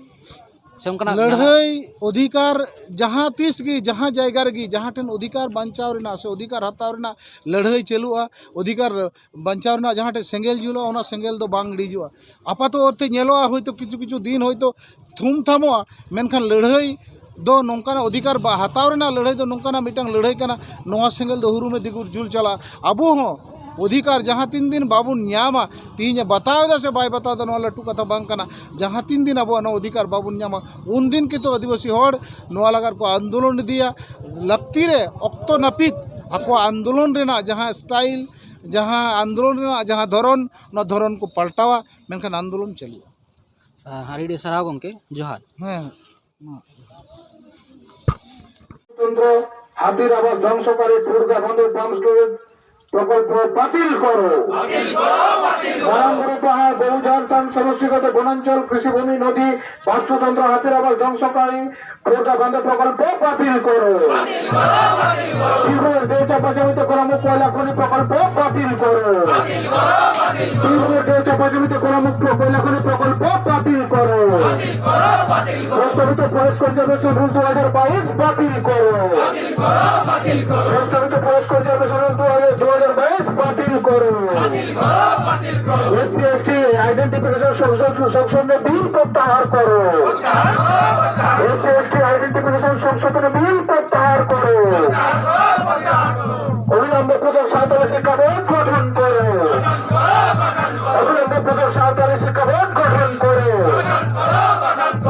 ᱥᱮ ᱚᱱᱠᱟᱱᱟᱜ ᱡᱟᱦᱟᱸ- ᱞᱟᱹᱲᱦᱟᱹᱭ ᱚᱫᱷᱤᱠᱟᱨ ᱡᱟᱦᱟᱸ ᱛᱤᱥ ᱜᱮ, ᱡᱟᱦᱟᱸ ᱡᱟᱭᱜᱟ ᱨᱮᱜᱮ, ᱡᱟᱦᱟᱸ ᱴᱷᱮᱱ ᱚᱫᱷᱤᱠᱟᱨ ᱵᱟᱧᱪᱟᱣ ᱨᱮᱱᱟᱜ ᱥᱮ ᱚᱫᱷᱤᱠᱟᱨ ᱦᱟᱛᱟᱣ ᱨᱮᱱᱟᱜ ᱞᱟᱹᱲᱦᱟᱹᱭ ᱪᱟᱹᱞᱩᱜᱼᱟ, ᱚᱫᱷᱤᱠᱟᱨ ᱵᱟᱧᱪᱟᱣ ᱨᱮᱱᱟᱜ ᱡᱟᱦᱟᱸ ᱴᱷᱮᱱ ᱥᱮᱸᱜᱮᱞ ᱡᱩᱞᱩᱜᱼᱟ, ᱚᱱᱟ ᱥᱮᱸᱜᱮᱞ ᱫᱚ ᱵᱟᱝ ᱤᱲᱤᱡᱚᱜᱼᱟ᱾ ᱟᱯᱟᱛᱚ ᱚᱨᱛᱷᱮ ᱧᱮᱞᱚᱜᱼᱟ, ᱦᱚᱭᱛᱳ ᱠᱤᱪᱷᱩ ᱠᱤᱪᱷᱩ ᱫᱤᱱ ᱦᱚᱭᱛᱳ ᱛᱷᱩᱢ ᱛᱷᱟᱢᱚᱜᱼᱟ, ᱢᱮᱱᱠᱷᱟᱱ ᱞᱟᱹᱲᱦᱟᱹᱭ ᱫᱚ ᱱᱚᱝᱠᱟᱱᱟᱜ ᱚᱫᱷᱤᱠᱟᱨ ᱵᱟ ᱦᱟᱛᱟᱣ ᱨᱮᱱᱟᱜ ᱞᱟᱹᱲᱦᱟᱹᱭ ᱫᱚ ᱱᱚᱝᱠᱟᱱᱟᱜ ᱢᱤᱫᱴᱟᱝ ᱞᱟᱹᱲᱦᱟᱹᱭ ᱠᱟᱱᱟ, ᱱᱚᱣᱟ ᱥᱮᱸᱜᱮᱞ ᱫᱚ ᱦᱩᱨᱩᱢᱮ ᱫᱤᱜᱩᱨ ᱡᱩᱞ ᱪᱟᱞᱟᱜᱼᱟ᱾ ᱟᱵᱚ ᱦᱚᱸ ᱚᱫᱷᱤᱠᱟᱨ ᱡᱟᱦᱟᱸ ᱛᱤᱱ ᱫᱤᱱ ᱵᱟᱵᱚᱱ ᱧᱟᱢᱟ, ᱛᱤᱦᱤᱧᱮ ᱵᱟᱛᱟᱣ ᱮᱫᱟ ᱥᱮ ᱵᱟᱭ ᱵᱟᱛᱟᱣ ᱮᱫᱟ, ᱱᱚᱣᱟ ᱞᱟᱹᱴᱩ ᱠᱟᱛᱷᱟ ᱵᱟᱝ ᱠᱟᱱᱟ᱾ ᱡᱟᱦᱟᱸ ᱛᱤᱱ ᱫᱤᱱ ᱟᱵᱚᱣᱟᱜ ᱱᱚᱣᱟ ᱚᱫᱷᱤᱠᱟᱨ ᱵᱟᱵᱚᱱ ᱧᱟᱢᱟ, ᱩᱱᱫᱤᱱ ᱠᱤᱱᱛᱩ ᱟᱹᱫᱤᱵᱟᱹᱥᱤ ᱦᱚᱲ ᱱᱚᱣᱟ ᱞᱟᱜᱟᱨ ᱠᱚ ᱟᱱᱫᱳᱞᱚᱱ ᱤᱫᱤᱭᱟ᱾ ᱞᱟᱹᱠᱛᱤ ᱨᱮ ᱚᱠᱛᱚ ᱱᱟᱹᱯᱤᱛ ᱟᱠᱚᱣᱟᱜ ᱟᱱᱫᱳᱞᱚᱱ ᱨᱮᱱᱟᱜ ᱡᱟᱦᱟᱸ style, ᱡᱟᱦᱟᱸ ᱟᱱᱫᱳᱞᱚᱱ ᱨᱮᱱᱟᱜ ᱡᱟᱦᱟᱸ ᱫᱷᱚᱨᱚᱱ, ᱚᱱᱟ ᱫᱷᱚᱨᱚᱱ ᱠᱚ ᱯᱟᱞᱴᱟᱣᱟ, ᱢᱮᱱᱠᱷᱟᱱ ᱟᱱᱫᱳᱞᱚᱱ ᱪᱟᱹᱞᱩᱜᱼᱟ᱾ ᱟ, ᱟᱹᱰᱤ ᱟᱹᱰᱤ ᱥᱟᱨᱦᱟᱣ ᱜᱚᱢᱠᱮ, ᱡᱚᱦᱟᱨ᱾ ᱦᱮᱸ᱾ ᱛᱚᱱᱛᱨᱚ হাতির আবাস ধ্বংসকারী ঠুরগাঁ বাঁধের পাম্প স্টোরেজ প্রকল্প বাতিল করো। বারামপুর পাহাড় বহু ঝাড়গ্রাম সমষ্টিগত বনাঞ্চল কৃষিভূমি নদী বাস্তুতন্ত্র হাতির আবাস ধ্বংসকারী ঠুরগাঁ বাঁধের প্রকল্প বাতিল করো। বিভোর দেউচা পচামিতে কলামুখ কয়লা খনি প্রকল্প বাতিল করো। বিভোর দেউচা পচামিতে কলামুখ কয়লা খনি প্রকল্প বাতিল করো। প্রস্তাবিত ফরেস্ট কনজারভেশন রুল দু হাজার বাইশ বাতিল করো। প্রস্তাবিত ফরেস্ট কনজারভেশন রুল দু হাজার বাইশ বাতিল করো। এসসি এসটি আইডেন্টিফিকেশন সংশোধন সংশোধনী বিল প্রত্যাহার করো। এসসি এসটি আইডেন্টিফিকেশন সংশোধনী বিল প্রত্যাহার করো। অবিলম্বে প্রধান সাঁওতাল শিক্ষা বোর্ড গঠন করো। অবিলম্বে প্রধান সাঁওতাল শিক্ষা বোর্ড গঠন করো।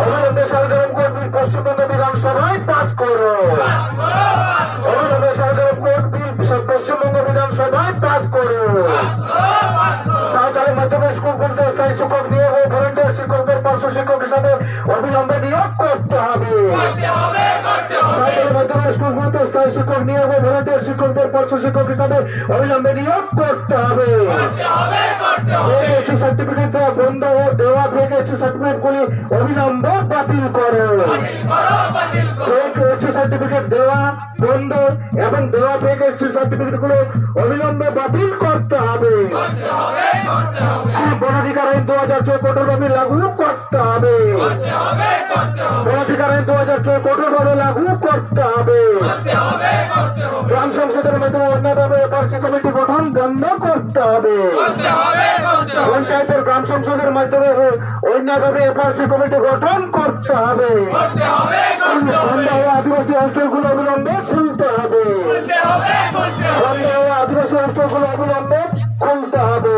অবিলম্বে সালগারম কোর্ট বিল পশ্চিমবঙ্গ বিধানসভায় পাস করো। অবিলম্বে সালগারম কোর্ট বিল পশ্চিমবঙ্গ বিধানসভায় পাস করো। সাঁওতালি মাধ্যমিক স্কুলগুলিতে স্থায়ী শিক্ষক নিয়োগ ও ভলেন্টিয়ার শিক্ষকদের পার্শ্ব শিক্ষক হিসাবে শিক্ষক নিয়োগ ও ভলান্টিয়ার শিক্ষকদের পার্শ্ব শিক্ষক হিসাবে অবিলম্বে নিয়োগ করতে হবে। ফেক এসটি সার্টিফিকেট দেওয়া বন্ধ ও দেওয়া ফেক এসটি সার্টিফিকেটগুলি অবিলম্বে বাতিল করো। ফেক এসটি সার্টিফিকেট দেওয়া বন্ধ এবং দেওয়া ফেক এসটি সার্টিফিকেটগুলো অবিলম্বে বাতিল করতে হবে। বনাধিকার আইন দু হাজার ছয় কঠোরভাবে লাগু করতে হবে। বনাধিকার আইন দু হাজার ছয় কঠোরভাবে লাগু করতে হবে। গ্রাম সংসদের মাধ্যমে অন্যায়ভাবে এফআরসি কমিটি গঠন বন্ধ করতে হবে। পঞ্চায়েতের গ্রাম সংসদের মাধ্যমে অন্যায়ভাবে এফআরসি কমিটি গঠন করতে হবে। বন্ধ হওয়া আদিবাসী হোস্টেলগুলো অবিলম্বে খুলতে হবে। বন্ধ হওয়া আদিবাসী হোস্টেলগুলো অবিলম্বে খুলতে হবে।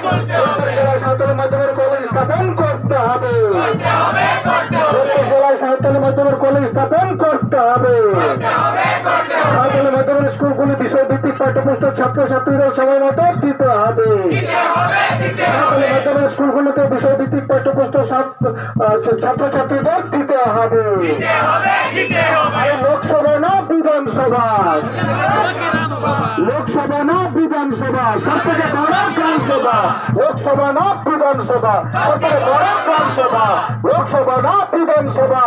প্রত্যেক জেলায় সাঁওতালি মাধ্যমের কলেজ স্থাপন করতে হবে। প্রত্যেক জেলায় সাঁওতালি মাধ্যমের কলেজ স্থাপন করতে হবে। সাঁওতালি মাধ্যমের স্কুলগুলি বিষয়ভিত্তিক পাঠ্যপুস্তক ছাত্রছাত্রীদের সময় মতো দিতে হবে। সাঁওতালি মাধ্যমের স্কুলগুলিতে বিষয়ভিত্তিক পাঠ্যপুস্তক ছাত্র আহ, ছাত্রছাত্রীদের দিতে হবে। আরে লোকসভা না বিধানসভা? লোকসভা না বিধানসভা? সব থেকে বড় গ্রাম সভা। লোকসভা না বিধানসভা? সব থেকে বড় গ্রাম সভা। লোকসভা না বিধানসভা?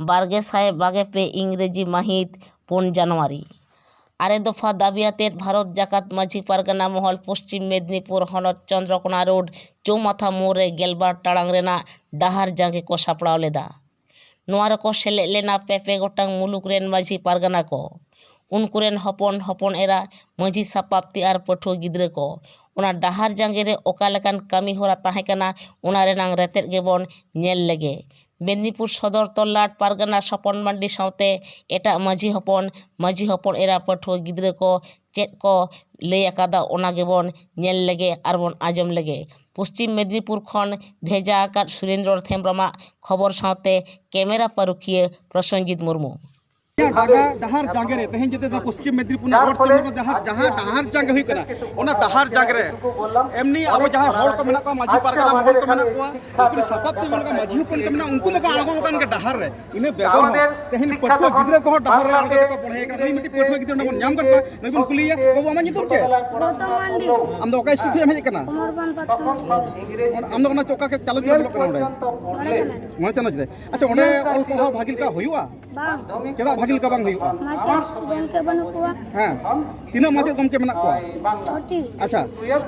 ᱵᱟᱨᱜᱮ ᱥᱟᱭ ᱵᱟᱜᱮ ᱯᱮ ᱤᱝᱨᱮᱡᱤ ᱢᱟᱹᱦᱤᱛ ᱯᱩᱱ ᱡᱟᱱᱩᱣᱟᱨᱤ᱾ ᱟᱨᱮ ᱫᱚᱯᱷᱟ ᱫᱟᱹᱵᱤ ᱟᱛᱮᱫ ᱵᱷᱟᱨᱚᱛ ᱡᱟᱠᱟᱛ ᱢᱟᱹᱡᱷᱤ ᱯᱟᱨᱜᱟᱱᱟ ᱢᱚᱦᱚᱞ ᱯᱚᱥᱪᱤᱢ ᱢᱮᱫᱽᱱᱤᱯᱩᱨ ᱦᱚᱱᱚᱛ ᱪᱚᱱᱫᱨᱚᱠᱳᱱᱟ ᱨᱳᱰ ᱪᱳᱣᱢᱟᱛᱷᱟ ᱢᱳᱲ ᱨᱮ ᱜᱮᱞᱵᱟᱨ ᱴᱟᱲᱟᱝ ᱨᱮᱱᱟᱜ ᱰᱟᱦᱟᱨ ᱡᱟᱸᱜᱮ ᱠᱚ ᱥᱟᱯᱲᱟᱣ ᱞᱮᱫᱟ᱾ ᱱᱚᱣᱟ ᱨᱮᱠᱚ ᱥᱮᱞᱮᱫ ᱞᱮᱱᱟ ᱯᱮ ᱯᱮ ᱜᱚᱴᱟᱝ ᱢᱩᱞᱩᱠ ᱨᱮᱱ ᱢᱟᱹᱡᱷᱤ ᱯᱟᱨᱜᱟᱱᱟ ᱠᱚ᱾ ᱩᱱᱠᱩ ᱨᱮᱱ ᱦᱚᱯᱚᱱ ᱦᱚᱯᱚᱱ ᱮᱨᱟ, ᱢᱟᱹᱡᱷᱤ ᱥᱟᱯᱟᱵ ᱛᱮᱭᱟᱨ ᱯᱟᱹᱴᱷᱩᱣᱟᱹ ᱜᱤᱫᱽᱨᱟᱹ ᱠᱚ᱾ ᱚᱱᱟ ᱰᱟᱦᱟᱨ ᱡᱟᱸᱜᱮ ᱨᱮ ᱚᱠᱟ ᱞᱮᱠᱟᱱ ᱠᱟᱹᱢᱤ ᱦᱚᱨᱟ ᱛᱟᱦᱮᱸ ᱠᱟᱱᱟ, ᱚᱱᱟ ᱨᱮᱱᱟᱝ ᱨᱮᱛᱮᱫ ᱜᱮᱵᱚᱱ ᱧᱮᱞ ᱞᱮᱜᱮ᱾ ᱢᱮᱫᱽᱱᱤᱯᱩᱨ ᱥᱚᱫᱚᱨ ᱛᱚᱞᱞᱟᱴ ᱯᱟᱨᱜᱟᱱᱟ ᱥᱚᱯᱚᱱ ᱢᱟᱱᱰᱤ ᱥᱟᱶᱛᱮ ᱮᱴᱟᱜ ᱢᱟᱹᱡᱷᱤ ᱦᱚᱯᱚᱱ, ᱢᱟᱹᱡᱷᱤ ᱦᱚᱯᱚᱱ ᱮᱨᱟ, ᱯᱟᱹᱴᱷᱩᱣᱟᱹ ᱜᱤᱫᱽᱨᱟᱹ ᱠᱚ ᱪᱮᱫ ᱠᱚ ᱞᱟᱹᱭ ᱟᱠᱟᱫᱟ, ᱚᱱᱟ ᱜᱮᱵᱚᱱ ᱧᱮᱞ ᱞᱮᱜᱮ ᱟᱨ ᱵᱚᱱ ᱟᱸᱡᱚᱢ ᱞᱮᱜᱮ᱾ ᱯᱚᱥᱪᱤᱢ ᱢᱮᱫᱽᱱᱤᱯᱩᱨ ᱠᱷᱚᱱ ᱵᱷᱮᱡᱟ ᱟᱠᱟᱫ ᱥᱩᱨᱮᱱᱫᱨᱚ ᱦᱮᱢᱵᱨᱚᱢᱟᱜ ᱠᱷᱚᱵᱚᱨ ᱥᱟᱶᱛᱮ ᱠᱮᱢᱮᱨᱟ ᱯᱟᱹᱨᱩᱠᱷᱤᱭᱟᱹ ᱯᱨᱚᱥᱮᱱᱡᱤᱛ ᱢᱩᱨᱢᱩ᱾ ᱰᱟᱦᱟᱨ, ᱰᱟᱦᱟᱨ ᱡᱟᱸᱜᱮ ᱨᱮ ᱛᱮᱦᱮᱧ ᱡᱩᱫᱤ ᱱᱚᱣᱟ ᱯᱚᱥᱪᱤᱢ ᱢᱮᱫᱽᱱᱤᱯᱩᱨ ᱨᱮᱱᱟᱜ ᱨᱳᱰ ᱪᱚᱱᱫᱨᱚ ᱰᱟᱦᱟᱨ, ᱡᱟᱦᱟᱸ ᱰᱟᱦᱟᱨ ᱡᱟᱸᱜᱮ ᱦᱩᱭᱩᱜ ᱠᱟᱱᱟ, ᱚᱱᱟ ᱰᱟᱦᱟᱨ ᱡᱟᱸᱜᱮ ᱨᱮ ᱮᱢᱱᱤ ᱟᱵᱚ ᱡᱟᱦᱟᱸ ᱦᱚᱲ ᱠᱚ ᱢᱮᱱᱟᱜ ᱠᱚᱣᱟ, ᱢᱟᱹᱡᱷᱤ ᱯᱟᱨᱜᱟᱱᱟ ᱢᱚᱦᱚᱞ ᱠᱚ ᱢᱮᱱᱟᱜ ᱠᱚᱣᱟ, ᱩᱱᱠᱩ ᱥᱟᱯᱟᱵ ᱛᱮ ᱢᱮᱱᱟᱜ ᱠᱚᱣᱟ, ᱢᱟᱹᱡᱷᱤ ᱦᱚᱯᱚᱱ ᱠᱚ ᱢᱮᱱᱟᱜ, ᱩᱱᱠᱩ ᱢᱟᱠᱚ ᱟᱬᱜᱚ ᱟᱠᱟᱱ ᱜᱮ ᱰᱟᱦᱟᱨ ᱨᱮ᱾ ᱤᱱᱟᱹ ᱵᱮᱜᱚᱨ ᱦᱚᱸ ᱛᱮᱦᱮᱧ ᱯᱟᱹᱴᱷᱩᱣᱟᱹ ᱜᱤᱫᱽᱨᱟᱹ ᱠᱚᱦᱚᱸ ᱰᱟᱦᱟᱨ ᱨᱮ ᱟᱬᱜᱚ ᱠᱟᱛᱮ ᱠᱚ ᱵᱚᱲᱦᱮ ᱟᱠᱟᱱᱟ᱾ ᱱᱩᱭ ᱢᱤᱫᱴᱤᱡ ᱯᱟᱹᱴᱷᱩᱣᱟᱹ ᱜᱤᱫᱽᱨᱟᱹ ᱚᱸᱰᱮ ᱵᱚᱱ ᱧᱟᱢ ᱠᱟᱫ ᱠᱚᱣᱟ, ᱱᱩᱭ ᱵᱚᱱ ᱠᱩᱞᱤᱭᱮᱭᱟ, "ᱵᱟᱹᱵᱩ, ᱟᱢᱟᱜ ᱧᱩᱛᱩᱢ ᱪᱮᱫ?" ᱜᱚᱛᱚᱢ ᱢᱟᱱᱰᱤ᱾ ᱟᱢ ᱫᱚ ᱚᱠᱟ ᱥᱠᱩᱞ ᱠᱷᱚᱱ ᱮᱢ ᱦᱮᱡ ᱟᱠᱟᱱᱟ? ᱠᱚᱢᱚᱨᱵᱚᱱ ᱯᱨᱟᱛᱷᱚᱢᱤᱠ᱾ ᱟᱢ ᱫᱚ ᱚᱱᱟ ᱚᱠᱟ ᱪᱟᱱᱟᱪ ᱨᱮ ᱚᱞᱚᱜ ᱠᱟᱱᱟ ᱚᱸᱰᱮ? ᱢᱚᱬᱮ ᱪᱟᱱᱟᱪ᱾ ᱢᱚᱬᱮ ᱪᱟᱱᱟᱪ ᱨᱮ᱾ ᱟᱪᱪᱷᱟ, ᱚᱸᱰᱮ ᱚᱞ ᱯᱟᱲᱦᱟᱣ ᱵᱷᱟᱹᱜᱤ ᱞᱮᱠᱟ ᱦᱩᱭᱩᱜᱼᱟ? ᱵᱟᱝ᱾ ᱪᱮᱫᱟᱜ ᱵᱷᱟᱹᱜᱤ ᱞᱮᱠᱟ ᱵᱟᱝ ᱦᱩᱭᱩᱜᱼᱟ? ᱢᱟᱪᱮᱫ ᱜᱚᱢᱠᱮ ᱵᱟᱹᱱᱩᱜ ᱠᱚᱣᱟ᱾ ᱦᱮᱸ᱾ ᱛᱤᱱᱟᱹᱜ ᱢᱟᱪᱮᱫ ᱜᱚᱢᱠᱮ ᱢᱮᱱᱟᱜ ᱠᱚᱣᱟ? ᱪᱷᱚᱴᱤ᱾ ᱟᱪᱪᱷᱟ,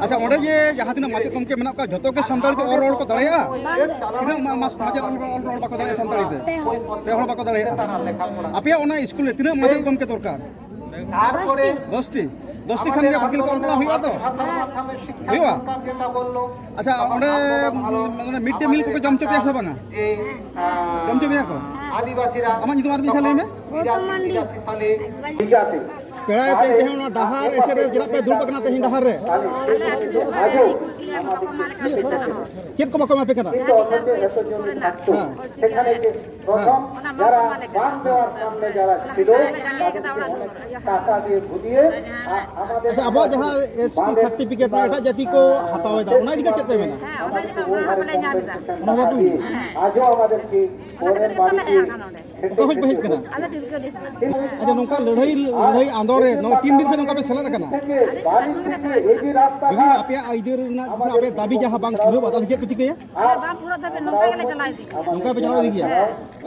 ᱟᱪᱪᱷᱟ, ᱚᱸᱰᱮ ᱡᱮ ᱡᱟᱦᱟᱸ ᱛᱤᱱᱟᱹᱜ ᱢᱟᱪᱮᱫ ᱜᱚᱢᱠᱮ ᱢᱮᱱᱟᱜ ᱠᱚᱣᱟ, ᱡᱷᱚᱛᱚ ᱜᱮ ᱥᱟᱱᱛᱟᱲᱤ ᱛᱮ ᱚᱞ ᱨᱚᱲ ᱠᱚ ᱫᱟᱲᱮᱭᱟᱜᱼᱟ? ᱵᱟᱝ ᱜᱮ᱾ ᱛᱤᱱᱟᱹᱜ ᱢᱟ-, ᱢᱟᱥ-, ᱢᱟᱪᱮᱫ ᱚᱞ, ᱚᱞ ᱨᱚᱲ ᱵᱟᱠᱚ ᱫᱟᱲᱮᱭᱟᱜᱼᱟ ᱥᱟᱱᱛᱟᱲᱤ ᱛᱮ? ᱯᱮ ᱦᱚᱲ᱾ ᱯᱮ ᱦᱚᱲ ᱵᱟᱠᱚ ᱫᱟᱲᱮᱭᱟᱜᱼᱟ᱾ ᱟᱯᱮᱭᱟᱜ ᱚᱱᱟ ᱥᱠᱩᱞ ᱨᱮ ᱛᱤᱱᱟᱹᱜ ᱢᱟᱪᱮᱫ ᱜᱚᱢᱠᱮ ᱫᱚᱨᱠᱟᱨ? ᱫᱚᱥᱴᱤ᱾ ᱫᱚᱥᱴᱤ ᱠᱷᱟᱱ ᱜᱮ ᱵᱷᱟᱹᱜᱤ ᱞᱮᱠᱟ ᱚᱞ ᱯᱟᱲᱦᱟᱣ ᱦᱩᱭᱩᱜᱼᱟ ᱛᱚ? ᱦᱮᱸ᱾ ᱦᱩᱭᱩᱜᱼᱟ? ᱟᱪᱪᱷᱟ, ᱚᱸᱰᱮ, ᱢᱟᱱᱮ, ᱢᱤᱰ ᱰᱮ ᱢᱤᱞ ᱠᱚᱠᱚ ᱡᱚᱢ ᱦᱚᱪᱚ ᱯᱮᱭᱟ ᱥᱮ ᱵᱟᱝᱟ? ᱡᱚᱢ ᱦᱚᱪᱚ ᱯᱮᱭᱟ ᱠᱚ? ᱟᱢᱟᱜ ᱧᱩᱛᱩᱢ ᱟᱨ ᱢᱤᱫ ᱫᱷᱟᱣ ᱞᱟᱹᱭ ᱢᱮ᱾ ᱜᱳᱣᱛᱚᱢ ᱢᱟᱱᱰᱤ᱾ ᱯᱮᱲᱟ ᱠᱚ ᱛᱮᱦᱮᱧ ᱚᱱᱟ ᱰᱟᱦᱟᱨ ᱮᱥᱮᱫ ᱨᱮ ᱪᱮᱫᱟᱜ ᱯᱮ ᱫᱩᱲᱩᱵ ᱟᱠᱟᱱᱟ ᱛᱮᱦᱮᱧ ᱰᱟᱦᱟᱨ ᱨᱮ? ᱪᱮᱫ ᱠᱚ ᱵᱟᱠᱚ ᱮᱢᱟ ᱯᱮ ᱠᱟᱱᱟ? ᱦᱮᱸ᱾ ᱦᱮᱸ᱾ ᱚᱱᱟ ᱢᱟ ᱚᱱᱟ ᱞᱮᱠᱟ᱾ ᱚᱱᱟ ᱦᱟᱥᱟ ᱞᱮ ᱡᱟᱭᱜᱟ ᱠᱮᱫᱟ ᱚᱲᱟᱜ ᱫᱩᱣᱟᱹᱨ᱾ ᱤᱭᱟᱹ ᱦᱟᱥᱟ᱾ ᱟᱪᱪᱷᱟ, ᱟᱵᱚᱣᱟᱜ ᱡᱟᱦᱟᱸ ᱮᱥ ᱴᱤ ᱥᱟᱨᱴᱤᱯᱷᱤᱠᱮᱴ ᱮᱴᱟᱜ ᱡᱟᱹᱛᱤ ᱠᱚ ᱦᱟᱛᱟᱣ ᱮᱫᱟ, ᱚᱱᱟ ᱤᱫᱤ ᱠᱟᱛᱮ ᱪᱮᱫ ᱯᱮ ᱢᱮᱱᱟ? ᱦᱮᱸ, ᱚᱱᱟ ᱤᱫᱤ ᱠᱟᱛᱮ ᱚᱱᱟ ᱦᱚᱸ ᱵᱟᱞᱮ ᱧᱟᱢ ᱮᱫᱟ᱾ ᱚᱱᱟ ᱦᱚᱸ ᱵᱟᱯᱮ ᱢᱮᱱᱟ? ᱦᱮᱸ᱾ ᱚᱱᱟ ᱠᱷᱟᱹᱛᱤᱨ ᱜᱮ ᱛᱟᱞᱮ ᱦᱮᱡ ᱟᱠᱟᱱᱟ ᱱᱚᱰᱮ᱾ ᱚᱠᱟ ᱠᱷᱚᱱ ᱯᱮ ᱦᱮᱡ ᱠᱟᱱᱟ? ᱟᱞᱮ ᱴᱤᱞᱠᱟᱹᱰᱤ ᱠᱷᱚᱱ᱾ ᱟᱪᱪᱷᱟ, ᱱᱚᱝᱠᱟ ᱞᱟᱹᱲᱦᱟᱹᱭ ᱞᱟᱹᱲᱦᱟᱹᱭ ᱟᱸᱫᱳᱲ ᱨᱮ ᱱᱚᱣᱟ ᱛᱤᱱ ᱫᱤᱱ ᱠᱷᱚᱱ ᱱᱚᱝᱠᱟ ᱯᱮ ᱥᱮᱞᱮᱫ ᱟᱠᱟᱱᱟ? ᱟᱹᱰᱤ ᱥᱮᱫᱟᱭ ᱠᱷᱚᱱ ᱜᱮᱞᱮ ᱥᱮᱞᱮᱫ ᱟᱠᱟᱱᱟ᱾ ᱵᱤᱵᱷᱤᱱᱱᱚ ᱟᱯᱮᱭᱟᱜ ᱟᱹᱭᱫᱟᱹᱨ ᱨᱮᱱᱟᱜ ᱥᱮ ᱟᱯᱮ ᱫᱟᱹᱵᱤ ᱡᱟᱦᱟᱸ ᱵᱟᱝ ᱯᱩᱨᱟᱹᱣ ᱵᱟᱫᱟᱞ ᱪᱮᱫ ᱯᱮ ᱪᱤᱠᱟᱹᱭᱟ? ᱟᱞᱮ ᱵᱟᱝ ᱯᱩᱨᱟᱹᱜ ᱫᱷᱟᱹᱵᱤᱡ ᱱᱚᱝᱠᱟ ᱜᱮᱞᱮ ᱪᱟᱞᱟᱣ ᱤᱫᱤᱜᱼᱟ᱾ ᱱᱚᱝᱠᱟ ᱯᱮ ᱪᱟᱞᱟᱣ ᱤᱫᱤ ᱜᱮᱭᱟ?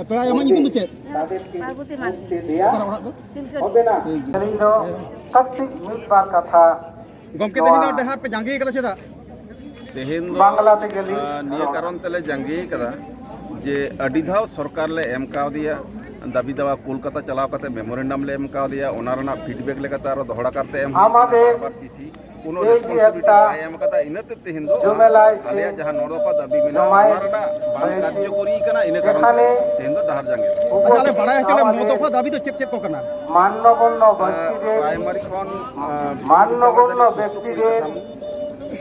ᱯᱮᱲᱟ ᱟᱢᱟᱜ ᱧᱩᱛᱩᱢ ᱫᱚ ᱪᱮᱫ? ᱯᱟᱨᱵᱚᱛᱤ ᱢᱟᱱᱰᱤ᱾ ᱚᱠᱟᱨᱮ ᱚᱲᱟᱜ ᱫᱚ? ᱴᱤᱞᱠᱟᱹᱰᱤ᱾ ᱟᱹᱞᱤᱧ ᱫᱚ ᱠᱟᱹᱴᱤᱡ ᱢᱤᱫ ᱵᱟᱨ ᱠᱟᱛᱷᱟ ᱜᱚᱢᱠᱮ, ᱛᱮᱦᱮᱧ ᱫᱚ ᱰᱟᱦᱟᱨ ᱯᱮ ᱡᱟᱸᱜᱮ ᱠᱟᱫᱟ ᱪᱮᱫᱟᱜ? ᱛᱮᱦᱮᱧ ᱫᱚ ᱵᱟᱝᱞᱟ ᱛᱮᱜᱮ ᱞᱤᱧ ᱟᱸ, ᱱᱤᱭᱟᱹ ᱠᱟᱨᱚᱱ ᱛᱮᱞᱮ ᱡᱟᱸᱜᱮ ᱠᱟᱫᱟ ᱡᱮ ᱟᱹᱰᱤ ᱫᱷᱟᱣ ᱥᱚᱨᱠᱟᱨ ᱞᱮ ᱮᱢ ᱠᱟᱣᱫᱮᱭᱟ, ᱫᱟᱹᱵᱤ ᱫᱟᱣᱟ ᱠᱳᱞᱠᱟᱛᱟ ᱪᱟᱞᱟᱣ ᱠᱟᱛᱮ ᱢᱮᱢᱳᱨᱮᱱᱰᱟᱢ ᱞᱮ ᱮᱢ ᱠᱟᱣᱫᱮᱭᱟ, ᱚᱱᱟ ᱨᱮᱱᱟᱜ ᱯᱷᱤᱰᱵᱮᱠ ᱞᱮᱠᱟᱛᱮ ᱟᱨᱚ ᱫᱚᱦᱲᱟ ᱠᱟᱨᱛᱮ ᱮᱢ ᱦᱩᱭ ᱠᱟᱱᱟ, ᱟᱢᱟᱫᱮᱨ ᱵᱟᱨ ᱵᱟᱨ ᱪᱤᱴᱷᱤ, ᱠᱳᱱᱳ ᱮᱭ ᱡᱮ ᱨᱮᱥᱯᱚᱱᱥᱤᱵᱤᱞᱤᱴᱤ ᱮᱠᱴᱟ ᱵᱟᱭ ᱮᱢ ᱠᱟᱫᱟ᱾ ᱤᱱᱟᱹᱛᱮ ᱛᱮᱦᱮᱧ ᱫᱚ ᱡᱚᱢᱮᱞᱟᱭ ᱥᱮ ᱟᱞᱮᱭᱟᱜ ᱡᱟᱦᱟᱸ ᱱᱚ ᱫᱚᱯᱷᱟ ᱫᱟᱹᱵᱤ ᱢᱮᱱᱟᱜᱼᱟ, ᱡᱚᱢᱟᱭ ᱚᱱᱟ ᱨᱮᱱᱟᱜ ᱵᱟᱝ ᱦᱚᱭ ᱠᱟᱨᱡᱚᱠᱚᱨᱤ ᱠᱟᱱᱟ, ᱤᱱᱟᱹ ᱠᱟᱨᱚᱱ ᱛᱮ ᱡᱮᱠᱷᱟᱱᱮ ᱛᱮᱦᱮᱧ ᱫᱚ ᱰᱟᱦᱟᱨ ᱡᱟᱸᱜᱮ᱾ ᱟᱪᱪᱷᱟ, ᱟᱞᱮ ᱵᱟᱲᱟᱭ ᱦᱚᱪᱚ ᱞᱮᱢ, ᱱᱚ ᱫᱚᱯᱷᱟ ᱫᱟᱹᱵᱤ ᱫᱚ ᱪᱮᱫ ᱪᱮᱫ ᱠᱚ ᱠᱟᱱᱟ? ᱢᱟᱱᱱᱚᱜᱚᱱᱱᱚ ᱵᱚᱥᱛᱤ ᱨᱮ ᱯᱨᱟᱭᱢᱟᱨᱤ ᱠᱷᱚᱱ ᱟᱸ, ᱢᱟᱱᱱᱚᱜᱚᱱᱱᱚ ᱵᱤᱥᱥᱚᱵᱤᱫᱽᱫᱟᱞᱚᱭ ᱨᱮ ᱥᱩᱥᱴᱷᱩ ᱵᱮᱠᱛᱤ ᱨᱮ ᱯᱚᱨᱤᱠᱟᱴᱷᱟᱢᱳ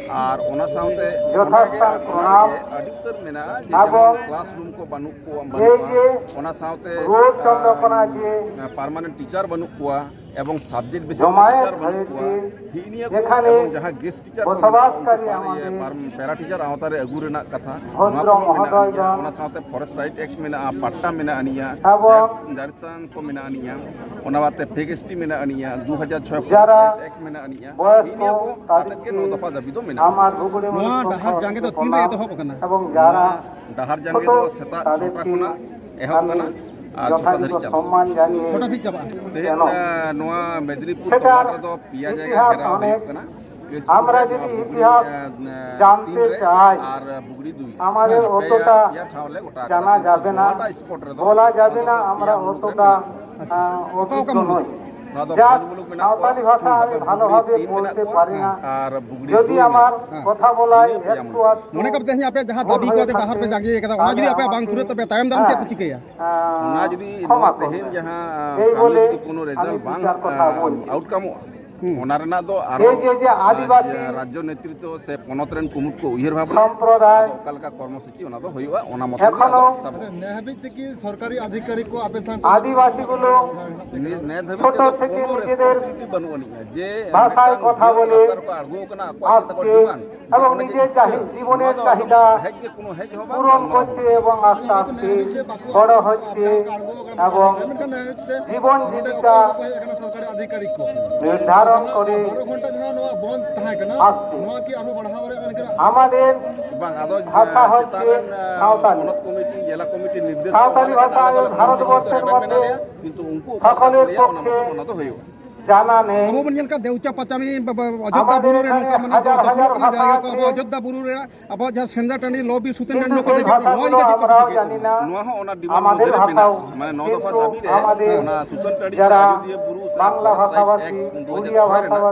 ᱟᱨ ᱚᱱᱟ ᱥᱟᱶᱛᱮ ᱡᱚᱛᱷᱟᱥᱛᱷᱟᱱ ᱚᱱᱠᱟᱜᱮ ᱯᱨᱚᱱᱟᱢ ᱟᱹᱰᱤ ᱩᱛᱟᱹᱨ ᱢᱮᱱᱟᱜᱼᱟ, ᱡᱮ ᱟᱵᱚ ᱡᱮᱢᱚᱱ ᱠᱞᱟᱥᱨᱩᱢ ᱠᱚ ᱵᱟᱹᱱᱩᱜ ᱠᱚᱣᱟ, ᱮᱭ ᱵᱟᱹᱱᱩᱜᱼᱟ᱾ ᱡᱮ ᱚᱱᱟ ᱥᱟᱶᱛᱮ ᱨᱩᱣᱟᱹᱲ ᱪᱚᱱᱫᱚ ᱠᱟᱱᱟ ᱡᱮ ᱯᱟᱨᱢᱟᱱᱮᱱᱴ ᱴᱤᱪᱟᱨ ᱵᱟᱹᱱᱩᱜ ᱠᱚᱣᱟ ᱮᱵᱚᱝ ᱥᱟᱵᱡᱮᱠᱴ ᱵᱮᱥᱤᱥ ᱡᱚᱢᱟᱭᱮᱛ ᱴᱤᱪᱟᱨ ᱵᱟᱹᱱᱩᱜ ᱠᱚᱣᱟ᱾ ᱦᱚᱭᱮᱪᱮ ᱦᱤᱜ ᱱᱤᱭᱟᱹ ᱠᱚ ᱡᱮᱠᱷᱟᱱᱮ ᱮᱵᱚᱝ ᱡᱟᱦᱟᱸ ᱜᱮᱥᱴ ᱴᱤᱪᱟᱨ ᱠᱚ ᱵᱚᱥᱚᱵᱟᱥ ᱢᱮᱱᱟᱜ ᱠᱚᱣᱟ, ᱠᱟᱨᱤ ᱩᱱᱠᱩ ᱯᱟᱨ- ᱟᱢᱟᱫᱮᱨ ᱯᱮᱨᱟ ᱴᱤᱪᱟᱨ ᱟᱣᱛᱟ ᱨᱮ ᱟᱹᱜᱩ ᱨᱮᱱᱟᱜ ᱠᱟᱛᱷᱟ, ᱱᱚᱣᱟ ᱵᱷᱚᱫᱨᱚ ᱠᱚᱦᱚᱸ ᱢᱮᱱᱟᱜ ᱢᱚᱦᱳᱫᱚᱭ ᱟᱹᱱᱤᱡᱼᱟ᱾ ᱜᱚᱱ ᱚᱱᱟ ᱥᱟᱶᱛᱮ ᱯᱷᱚᱨᱮᱥᱴ ᱨᱟᱭᱤᱴ ᱮᱠᱴ ᱢᱮᱱᱟᱜᱼᱟ, ᱯᱟᱴᱴᱟ ᱢᱮᱱᱟᱜ ᱟᱹᱱᱤᱡᱼᱟ, ᱮᱵᱚᱝ ᱡᱟᱨᱥᱟᱝ ᱠᱚ ᱢᱮᱱᱟᱜ ᱟᱹᱱᱤᱡᱼᱟ, ᱚᱱᱟ ᱵᱟᱫ ᱛᱮ ᱯᱷᱮᱜ ᱮᱥ ᱴᱤ ᱢᱮᱱᱟᱜ ᱟᱹᱱᱤᱡᱼᱟ, ᱫᱩ ᱦᱟᱡᱟᱨ ᱪᱷᱚᱭ ᱡᱟᱨᱟ ᱯᱷᱚᱨᱮᱥᱴ ᱨᱟᱭᱤᱴ ᱮᱠᱴ ᱢᱮᱱᱟᱜ ᱟᱹᱱᱤᱡᱼᱟ᱾ ᱵᱚᱭᱚᱥ ᱦᱤᱜ ᱱᱤᱭᱟᱹ ᱠᱚ ᱠᱚ ᱛᱟᱵᱤ ᱟᱛᱮᱫ ᱜᱮ ᱱᱚᱣᱟ ᱫᱚᱯᱷᱟ ᱫᱟᱹᱵᱤ ᱫᱚ ᱢᱮᱱᱟᱜᱼᱟ᱾ ᱟᱢᱟᱨ ᱵᱷᱩᱜᱩᱲᱤ ᱱᱚᱣᱟ ᱢᱩᱞᱩᱠ ᱰᱟᱦᱟᱨ ᱠᱷᱚᱱ ᱡᱟᱸᱜᱮ ᱫᱚ ᱛᱤᱱ ᱠᱚᱢᱟ ᱨᱮ ᱮᱛᱚᱦᱚᱵ ᱟᱠᱟᱱᱟ? ᱮᱵᱚᱝ ᱡᱟᱨᱟ ᱰᱟᱦᱟᱨ ᱡᱟᱸᱜᱮ ᱫᱚ ᱥᱮᱛᱟᱜ ᱪᱷᱚᱴᱟ ᱠᱷᱚᱱᱟᱜ ᱮᱦᱚᱵ ᱠᱟᱱᱟ ᱟᱨ ᱪᱷᱚᱴᱟ ᱫᱷᱟᱹᱨᱤᱡ ᱪᱟᱞᱟᱜᱼᱟ᱾ ᱥᱚᱢᱢᱟᱱ ᱡᱟᱱᱤᱭᱮ ᱪᱷᱚᱴᱟ ᱫᱷᱟᱹᱵᱤᱡ ᱪᱟᱵᱟᱜᱼᱟ᱾ ᱛᱮᱦᱮᱧ ᱪᱮᱱᱚ᱾ ᱟᱸ, ᱱᱚᱣᱟ ᱢᱮᱫᱽᱱᱤᱯᱩᱨ ᱥᱮᱴᱟᱨ ᱴᱚᱞᱟ ᱨᱮᱫᱚ ᱯᱮᱭᱟ ᱡᱟᱭᱜᱟ ᱤᱛᱤᱦᱟᱥ ᱜᱷᱮᱨᱟᱣ ᱚᱱᱮ ᱦᱩᱭᱩᱜ ᱠᱟᱱᱟ᱾ ᱠᱮᱥ ᱟᱢᱨᱟ ᱯᱩᱨ, ᱡᱩᱫᱤ ᱱᱚᱣᱟ ᱵᱩᱜᱲᱤ, ᱤᱛᱤᱦᱟᱥ ᱟᱸ, ᱟᱸ, ᱡᱟᱱᱛᱮ ᱛᱤᱱ ᱨᱮ ᱪᱟᱦᱟᱭ ᱟᱨ ᱵᱩᱜᱲᱤ ᱫᱩᱭ ᱨᱮ᱾ ᱟᱢᱟᱨᱮ ᱯᱮᱭᱟ, ᱚᱛᱚᱴᱟ ᱯᱮᱭᱟ ᱴᱷᱟᱶ ᱞᱮ ᱜᱚᱴᱟ ᱟᱠᱟᱫᱟ᱾ ᱡᱟᱱᱟ ᱠᱤᱱᱛᱩ ᱡᱟᱵᱮ ᱱᱟ, ᱱᱚᱣᱟᱴᱟᱜ ᱥᱯᱚᱴ ᱨᱮᱫᱚ ᱵᱚᱞᱟ ᱡᱟᱵᱮ ᱱᱟ, ᱚᱱᱛᱚᱛᱚ ᱟᱢᱨᱟ ᱯᱮᱭᱟ ᱢᱩᱞᱩᱠ ᱚᱛᱚᱴᱟ, ᱨᱮ ᱢᱮᱱᱟᱜ ᱠᱚᱣᱟ᱾ ᱟᱸ, ᱚᱠᱟ ᱚᱠᱟ ᱚᱛᱤᱛ ᱢᱩᱞᱩᱠ? ᱱᱚᱭ᱾ ᱱᱚᱣᱟ ᱫᱚ ᱡᱟᱠ, ᱯᱟᱸᱪ ᱢᱩᱞᱩᱠ ᱢᱮᱱᱟᱜ ᱠᱚᱣᱟ᱾ ᱥᱟᱶᱛᱟᱞᱤ ᱵᱷᱟᱥᱟ ᱟᱹᱰᱤ ᱵᱷᱟᱞᱚ ᱵᱩᱜᱲᱤ ᱵᱷᱟᱵᱮ ᱛᱤᱱ ᱢᱮᱱᱟᱜ ᱵᱚᱞᱛᱮ ᱠᱚᱣᱟ ᱯᱟᱨᱤ ᱱᱟ᱾ ᱟᱨ ᱵᱩᱜᱲᱤ ᱡᱩᱫᱤ ᱫᱩᱭ ᱟᱢᱟᱨ ᱢᱮᱱᱟᱜ ᱠᱚᱣᱟ᱾ ᱠᱚᱛᱷᱟ ᱵᱚᱞᱟᱭ ᱤᱱᱟᱹ ᱯᱮᱭᱟ ᱢᱩᱞᱩᱠ᱾ ᱮᱠᱴᱩ ᱟᱫ ᱢᱚᱱᱮ ᱠᱟᱛᱮ ᱛᱮᱦᱮᱧ ᱟᱯᱮ ᱡᱟᱦᱟᱸ ᱫᱟᱹᱵᱤ ᱠᱚ ᱟᱛᱮ ᱰᱟᱦᱟᱨ ᱯᱮ ᱡᱟᱸᱜᱮ ᱠᱟᱫᱟ, ᱚᱱᱟ ᱡᱩᱫᱤ ᱟᱯᱮᱭᱟᱜ ᱵᱟᱝ ᱯᱩᱨᱟᱹᱜ ᱛᱟᱯᱮᱭᱟ, ᱛᱟᱭᱚᱢ ᱫᱟᱨᱟᱢ ᱪᱮᱫ ᱯᱮ ᱪᱤᱠᱟᱹᱭᱟ? ᱚᱱᱟ ᱡᱩᱫᱤ ᱱᱚᱣᱟ ᱛᱮᱦᱮᱧ ᱡᱟᱦᱟᱸ ᱠᱟᱹᱢᱤ ᱡᱩᱫᱤ ᱠᱳᱱᱳ ᱨᱮᱡᱟᱞᱴ ᱵᱟᱝ ᱟᱣᱩᱴᱠᱟᱢᱚᱜᱼᱟ, ᱚᱱᱟ ᱨᱮᱱᱟᱜ ᱫᱚ ᱟᱨᱚ ᱡᱮ ᱡᱮ ᱟᱹᱫᱤᱵᱟᱹᱥᱤ ᱨᱟᱡᱽᱡᱚ ᱱᱮᱛᱨᱤᱛᱵᱚ ᱥᱮ ᱯᱚᱱᱚᱛ ᱨᱮᱱ ᱠᱩᱢᱩᱴ ᱠᱚ ᱩᱭᱦᱟᱹᱨ ᱵᱷᱟᱵᱽᱱᱟ, ᱥᱚᱢᱯᱨᱚᱫᱟᱭ ᱟᱫᱚ ᱚᱠᱟ ᱞᱮᱠᱟ ᱠᱚᱨᱢᱚᱥᱩᱪᱤ ᱚᱱᱟ ᱫᱚ ᱦᱩᱭᱩᱜᱼᱟ, ᱚᱱᱟ ᱢᱚᱛᱚ ᱜᱮ ᱮᱠᱷᱚᱱᱳ ᱟᱫᱚ ᱥᱟᱵ ᱟᱪᱪᱷᱟ, ᱱᱮ ᱦᱟᱹᱵᱤᱡ ᱛᱮ ᱠᱤ ᱥᱚᱨᱠᱟᱨᱤ ᱟᱫᱷᱤᱠᱟᱨᱤᱠ ᱠᱚ ᱟᱯᱮ ᱥᱟᱶ ᱠᱚ ᱟᱹᱫᱤᱵᱟᱹᱥᱤ ᱜᱩᱞᱳ ᱱᱤ-, ᱱᱤᱛ ᱫᱷᱟᱹᱵᱤᱡ ᱛᱮᱫᱚ ᱠᱳᱱᱳ ᱨᱮᱥᱯᱚᱱᱥᱤᱵᱤᱞᱤᱴᱤ ᱵᱟᱹᱱᱩᱜ ᱟᱹᱱᱤᱡᱼᱟ ᱡᱮ ᱵᱷᱟᱥᱟᱭ ᱢᱤᱫᱴᱟᱝ ᱠᱚᱛᱷᱟ ᱡᱟᱹᱛ ᱵᱚᱞᱮ ᱨᱟᱥᱛᱟ ᱨᱮᱠᱚ ᱟᱬᱜᱚ ᱟᱠᱟᱱᱟ, ᱟᱠᱚᱣᱟᱜ ᱪᱮᱫ ᱛᱟᱠᱚ ᱟᱥᱠᱮ ᱰᱤᱢᱟᱱᱰ, ᱡᱮ ᱮᱵᱚᱝ ᱚᱱᱮ ᱡᱮ ᱱᱤᱡᱮᱨ ᱤᱪᱪᱷᱟᱹ, ᱪᱟᱦᱤ-, ᱱᱚᱣᱟ ᱡᱤᱵᱚᱱᱮᱨ ᱫᱚ ᱮᱠᱫᱚᱢ ᱪᱟᱦᱤᱫᱟ ᱦᱮᱡ ᱜᱮ ᱠᱳᱱᱳ ᱦᱮᱡ ᱦᱚᱸ ᱵᱟᱝ, ᱯᱩᱨᱚᱱ ᱜᱟᱞᱢᱟᱨᱟᱣ ᱦᱚᱸ ᱠᱚᱨᱛᱮ ᱵᱟᱝ᱾ ᱮᱵᱚᱝ ᱟᱥᱛᱮ ᱟᱥᱛᱮ ᱵᱚᱲᱚ ᱦᱚᱪᱪᱷᱮ ᱮᱵᱚᱝ ᱡᱤᱵᱚᱱ ᱡᱤᱵᱤᱠᱟ ᱥᱚᱨᱠᱟᱨᱤ ᱟᱫᱷᱤᱠᱟᱨᱤᱠ ᱠᱚ ᱱᱤᱨᱫᱷᱟᱨᱚᱱ ᱠᱚᱨᱮ ᱵᱟᱨᱚ ᱜᱷᱚᱱᱴᱟ ᱡᱟᱦᱟᱸ ᱱᱚᱣᱟ ᱵᱚᱱᱫ ᱛᱟᱦᱮᱸ ᱠᱟᱱᱟ, ᱟᱥᱛᱮ ᱱᱚᱣᱟ ᱠᱤ ᱟᱨᱦᱚᱸ ᱵᱟᱲᱦᱟᱣ ᱫᱟᱲᱮᱭᱟᱜᱼᱟ ᱢᱮᱱᱠᱷᱟᱱ আমাদের ᱵᱟᱝ, ᱟᱫᱚ, ᱵᱷᱟᱥᱟ ᱮ, ᱦᱚᱪᱪᱷᱮ ᱪᱮᱛᱟᱱ ᱨᱮᱱ, ᱮ, ᱥᱟᱶᱛᱟᱞᱤ᱾ ᱯᱚᱱᱚᱛ ᱠᱚᱢᱤᱴᱤ, ᱡᱮᱞᱟ ᱠᱚᱢᱤᱴᱤ ᱱᱤᱨᱫᱮᱥ ᱥᱟᱶᱛᱟᱞᱤ ᱠᱚ ᱮᱢ ᱵᱷᱟᱥᱟ ᱠᱟᱱᱟ, ᱟᱞᱮ ᱫᱚ ᱵᱷᱟᱨᱚᱛ ᱞᱟᱹᱠᱛᱤ ᱵᱚᱨᱥᱚ ᱨᱮᱵᱮᱱ ᱢᱮᱱᱟ ᱞᱮᱭᱟ, ᱠᱤᱱᱛᱩ ᱩᱱᱠᱩ ᱚᱠᱟ ᱞᱮᱠᱟ ᱠᱚ ᱞᱟᱹᱭᱟ, ᱚᱱᱟ ᱢᱚᱛᱚ ᱚᱱᱟ ᱫᱚ ᱦᱩᱭᱩᱜᱼᱟ᱾ ᱡᱟᱱᱟ ᱱᱮᱭ᱾ ᱟᱵᱚ ᱵᱚᱱ ᱧᱮᱞ ᱠᱟᱜ ᱫᱮᱣᱪᱟ ᱯᱟᱪᱟᱢᱤ ᱵᱟ-, ᱵᱟ-, ᱚᱡᱳᱫᱽᱫᱷᱟ ᱵᱩᱨᱩ ᱨᱮ ᱱᱚᱝᱠᱟ ᱢᱟᱱᱮ ᱡᱚ-, ᱡᱚᱠᱷᱚᱱ ᱜᱮ ᱡᱟᱭᱜᱟ ᱠᱚ ᱟᱵᱚ ᱚᱡᱳᱫᱽᱫᱷᱟ ᱵᱩᱨᱩ ᱨᱮ ᱟᱵᱚᱣᱟᱜ ᱡᱟᱦᱟᱸ ᱥᱮᱸᱫᱽᱨᱟ ᱴᱟᱺᱰᱤ ᱞᱚ ᱵᱤᱨ ᱥᱩᱛᱟᱹᱱ ᱴᱟᱺᱰᱤ ᱱᱚᱝᱠᱟ ᱡᱟᱭᱜᱟ ᱠᱚ ᱞᱚ ᱤᱫᱤ ᱠᱟᱛᱮ ᱠᱚ ᱪᱤᱠᱟᱹᱭ ᱠᱟᱱᱟ᱾ ᱱᱚᱣᱟ ᱦᱚᱸ ᱚᱱᱟ ᱰᱤᱢᱟᱱᱰ ᱢᱚᱫᱽᱫᱷᱮ ᱨᱮ ᱢᱮᱱᱟᱜᱼᱟ᱾ ᱢᱟᱱᱮ ᱱᱚᱣᱟ ᱫᱚ ᱫᱟᱹᱵᱤ ᱨᱮ ᱚᱱᱟ ᱥᱩᱛᱟᱹᱱ ᱴᱟᱺᱰᱤ ᱥᱮ ᱟᱡᱚᱫᱤᱭᱟᱹ ᱵᱩᱨᱩ ᱥᱮ ᱵᱟᱝᱞᱟ ᱵᱷᱟᱥᱟ ᱵᱷᱟᱥᱤ ᱫᱩ ᱦᱟᱡᱟᱨ ᱪᱷᱚᱭ ᱨᱮᱱᱟᱜ,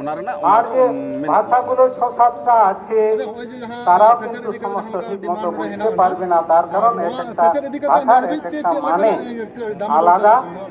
ᱚᱱᱟ ᱨᱮᱱᱟᱜ ᱚᱱᱟ ᱫᱚ ᱢᱮᱱᱟᱜᱼᱟ᱾ ᱟᱪᱪᱷᱟ, ᱦᱚᱸᱜᱼᱚᱭ ᱡᱮ ᱡᱟᱦᱟᱸ ᱥᱮᱪᱮᱫ ᱤᱫᱤ ᱠᱟᱛᱮ ᱡᱟᱦᱟᱸ ᱞᱮᱠᱟ ᱰᱤᱢᱟᱱᱰ ᱱᱚᱰᱮ ᱦᱮᱱᱟᱜᱼᱟ, ᱟᱨ ᱱᱚᱣᱟ ᱥᱮᱪᱮᱫ ᱤᱫᱤ ᱠᱟᱛᱮ ᱱᱤᱭᱟᱹ ᱦᱟᱹᱵᱤᱡ ᱛᱮ ᱪᱮᱫ ᱞᱮᱠᱟ ᱰᱟᱢᱟᱰᱳᱞ ᱪᱟᱞᱟᱜ ᱠᱟᱱᱟ?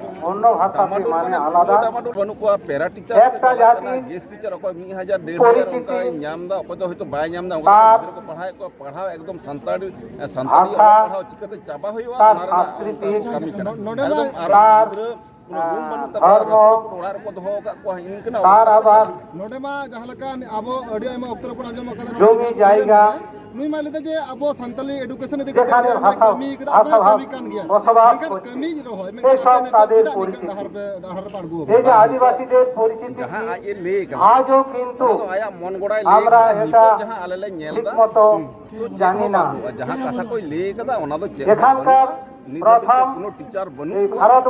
ᱰᱟᱢᱟᱰᱳᱞ ᱢᱟᱱᱮ ᱯᱩᱨᱟᱹ ᱰᱟᱢᱟᱰᱳᱞ ᱵᱟᱹᱱᱩᱜ ᱠᱚᱣᱟ, ᱯᱮᱨᱟ ᱴᱤᱪᱟᱨ ᱛᱮ ᱪᱟᱞᱟᱜ ᱠᱟᱱᱟ, ᱜᱮᱥᱴ ᱴᱤᱪᱟᱨ ᱚᱠᱚᱭ ᱢᱤᱫ ᱦᱟᱡᱟᱨ ᱰᱮᱲ ᱦᱟᱡᱟᱨ ᱚᱱᱠᱟᱭ ᱧᱟᱢ ᱮᱫᱟ, ᱚᱠᱚᱭ ᱫᱚ ᱦᱚᱭᱛᱳ ᱵᱟᱭ ᱧᱟᱢ ᱮᱫᱟ, ᱚᱱᱠᱟ ᱠᱟᱛᱮ ᱜᱤᱫᱽᱨᱟᱹ ᱠᱚ ᱯᱟᱲᱦᱟᱣᱮᱫ ᱠᱚᱣᱟ, ᱯᱟᱲᱦᱟᱣ ᱮᱠᱫᱚᱢ ᱥᱟᱱᱛᱟᱲᱤ, ᱥᱟᱱᱛᱟᱲᱤ ᱚᱞᱚᱜ ᱯᱟᱲᱦᱟᱣ ᱪᱤᱠᱟᱹᱛᱮ ᱪᱟᱵᱟ ᱦᱩᱭᱩᱜᱼᱟ, ᱚᱱᱟ ᱨᱮᱱᱟᱜ ᱚᱱᱠᱟ ᱠᱟᱹᱢᱤ ᱠᱟᱱᱟ᱾ ᱱᱚᱰᱮ ᱢᱟ ᱮᱠᱫᱚᱢ ᱟᱨᱚ ᱜᱤᱫᱽᱨᱟᱹ ᱠᱳᱱᱳ ᱨᱩᱢ ᱵᱟᱹᱱᱩᱜ ᱛᱟᱠᱚᱣᱟ, ᱨᱟᱹᱯᱩᱫ ᱨᱟᱹᱯᱩᱫ ᱚᱲᱟᱜ ᱨᱮᱠᱚ ᱫᱚᱦᱚ ᱟᱠᱟᱫ ᱠᱚᱣᱟ, ᱤᱱᱠᱟᱹᱱᱟᱜ ᱚᱵᱚᱥᱛᱟ ᱨᱮ ᱪᱟᱞᱟᱜ ᱠᱟᱱᱟ᱾ ᱱᱚᱰᱮ ᱢᱟ ᱡᱟᱦᱟᱸ ᱞᱮᱠᱟ ᱟᱵᱚ ᱟᱹᱰᱤ ᱟᱭᱢᱟ ᱚᱠᱛᱚ ᱨᱮᱵᱚᱱ ᱟᱸᱡᱚᱢ ᱟᱠᱟᱫᱟ, ᱡᱚᱢᱤ ᱡᱟᱭᱜᱟ, ᱱᱩᱭ ᱢᱟ ᱞᱟᱹᱭᱫᱟ ᱡᱮ ᱟᱵᱚ ᱥᱟᱱᱛᱟᱞᱤ ᱮᱰᱩᱠᱮᱥᱚᱱ ᱤᱫᱤ ᱠᱟᱛᱮ ᱡᱟᱦᱟᱸ ᱨᱮ ᱟᱹᱰᱤ ᱟᱭᱢᱟ ᱵᱷᱟᱥᱟ, ᱠᱟᱹᱢᱤ ᱠᱟᱫᱟ, ᱵᱷᱟᱥᱟ ᱟᱵᱚ ᱵᱷᱟᱥ ᱠᱟᱹᱢᱤ ᱠᱟᱱ ᱜᱮᱭᱟ, ᱵᱚᱥᱚᱵᱟᱥ ᱢᱮᱱᱠᱷᱟᱱ ᱠᱚᱨᱛᱮ, ᱠᱟᱹᱢᱤ ᱨᱮᱦᱚᱸ, ᱮ ᱢᱮᱱᱠᱷᱟᱱ ᱥᱚᱵ ᱟᱯᱮ ᱱᱤᱛᱚᱜ ᱛᱟᱫᱮᱨ ᱪᱮᱫᱟᱜ ᱱᱤᱝᱠᱟᱹᱱ ᱯᱚᱨᱤᱥᱛᱷᱤᱛᱤ᱾ ᱰᱟᱦᱟᱨ ᱯᱮ, ᱰᱟᱦᱟᱨ ᱨᱮᱯᱮ ᱟᱬᱜᱚ ᱟᱠᱟᱱᱟ? এই যে আদিবাসীদের পরিস্থিতি, ᱡᱟᱦᱟᱸ ᱟᱡ ᱮ ᱞᱟᱹᱭ ᱠᱟᱫᱟ, ᱟᱡᱚ ᱠᱤᱱᱛᱩ ᱚᱱᱟ ᱫᱚ ᱟᱭᱟᱜ ᱢᱚᱱ ᱜᱚᱲᱟᱭ ᱞᱟᱹᱭ ᱠᱟᱫᱟ, ᱱᱤᱛᱚᱜ ᱡᱟᱦᱟᱸ ᱟᱞᱮ ᱞᱮ ᱧᱮᱞ ᱮᱫᱟ, ᱴᱷᱤᱠ ᱢᱚᱛᱚ ᱛᱚ ᱪᱮᱫ ᱦᱚᱸ ᱵᱟᱹᱱᱩᱜᱼᱟ᱾ ᱡᱟᱦᱟᱸ ᱠᱟᱛᱷᱟ ᱠᱚᱭ ᱞᱟᱹᱭ ᱠᱟᱫᱟ, ᱚᱱᱟ ᱫᱚ ᱪᱮᱫ ᱦᱚᱸ ᱵᱟᱹᱱᱩᱜᱼᱟ᱾ ᱱᱤᱛ ᱫᱷᱟᱹᱵᱤᱡ ᱛᱮ ᱠᱳᱱᱳ ᱴᱤᱪᱟᱨ ᱵᱟᱹᱱᱩᱜ ᱠᱚᱣᱟ᱾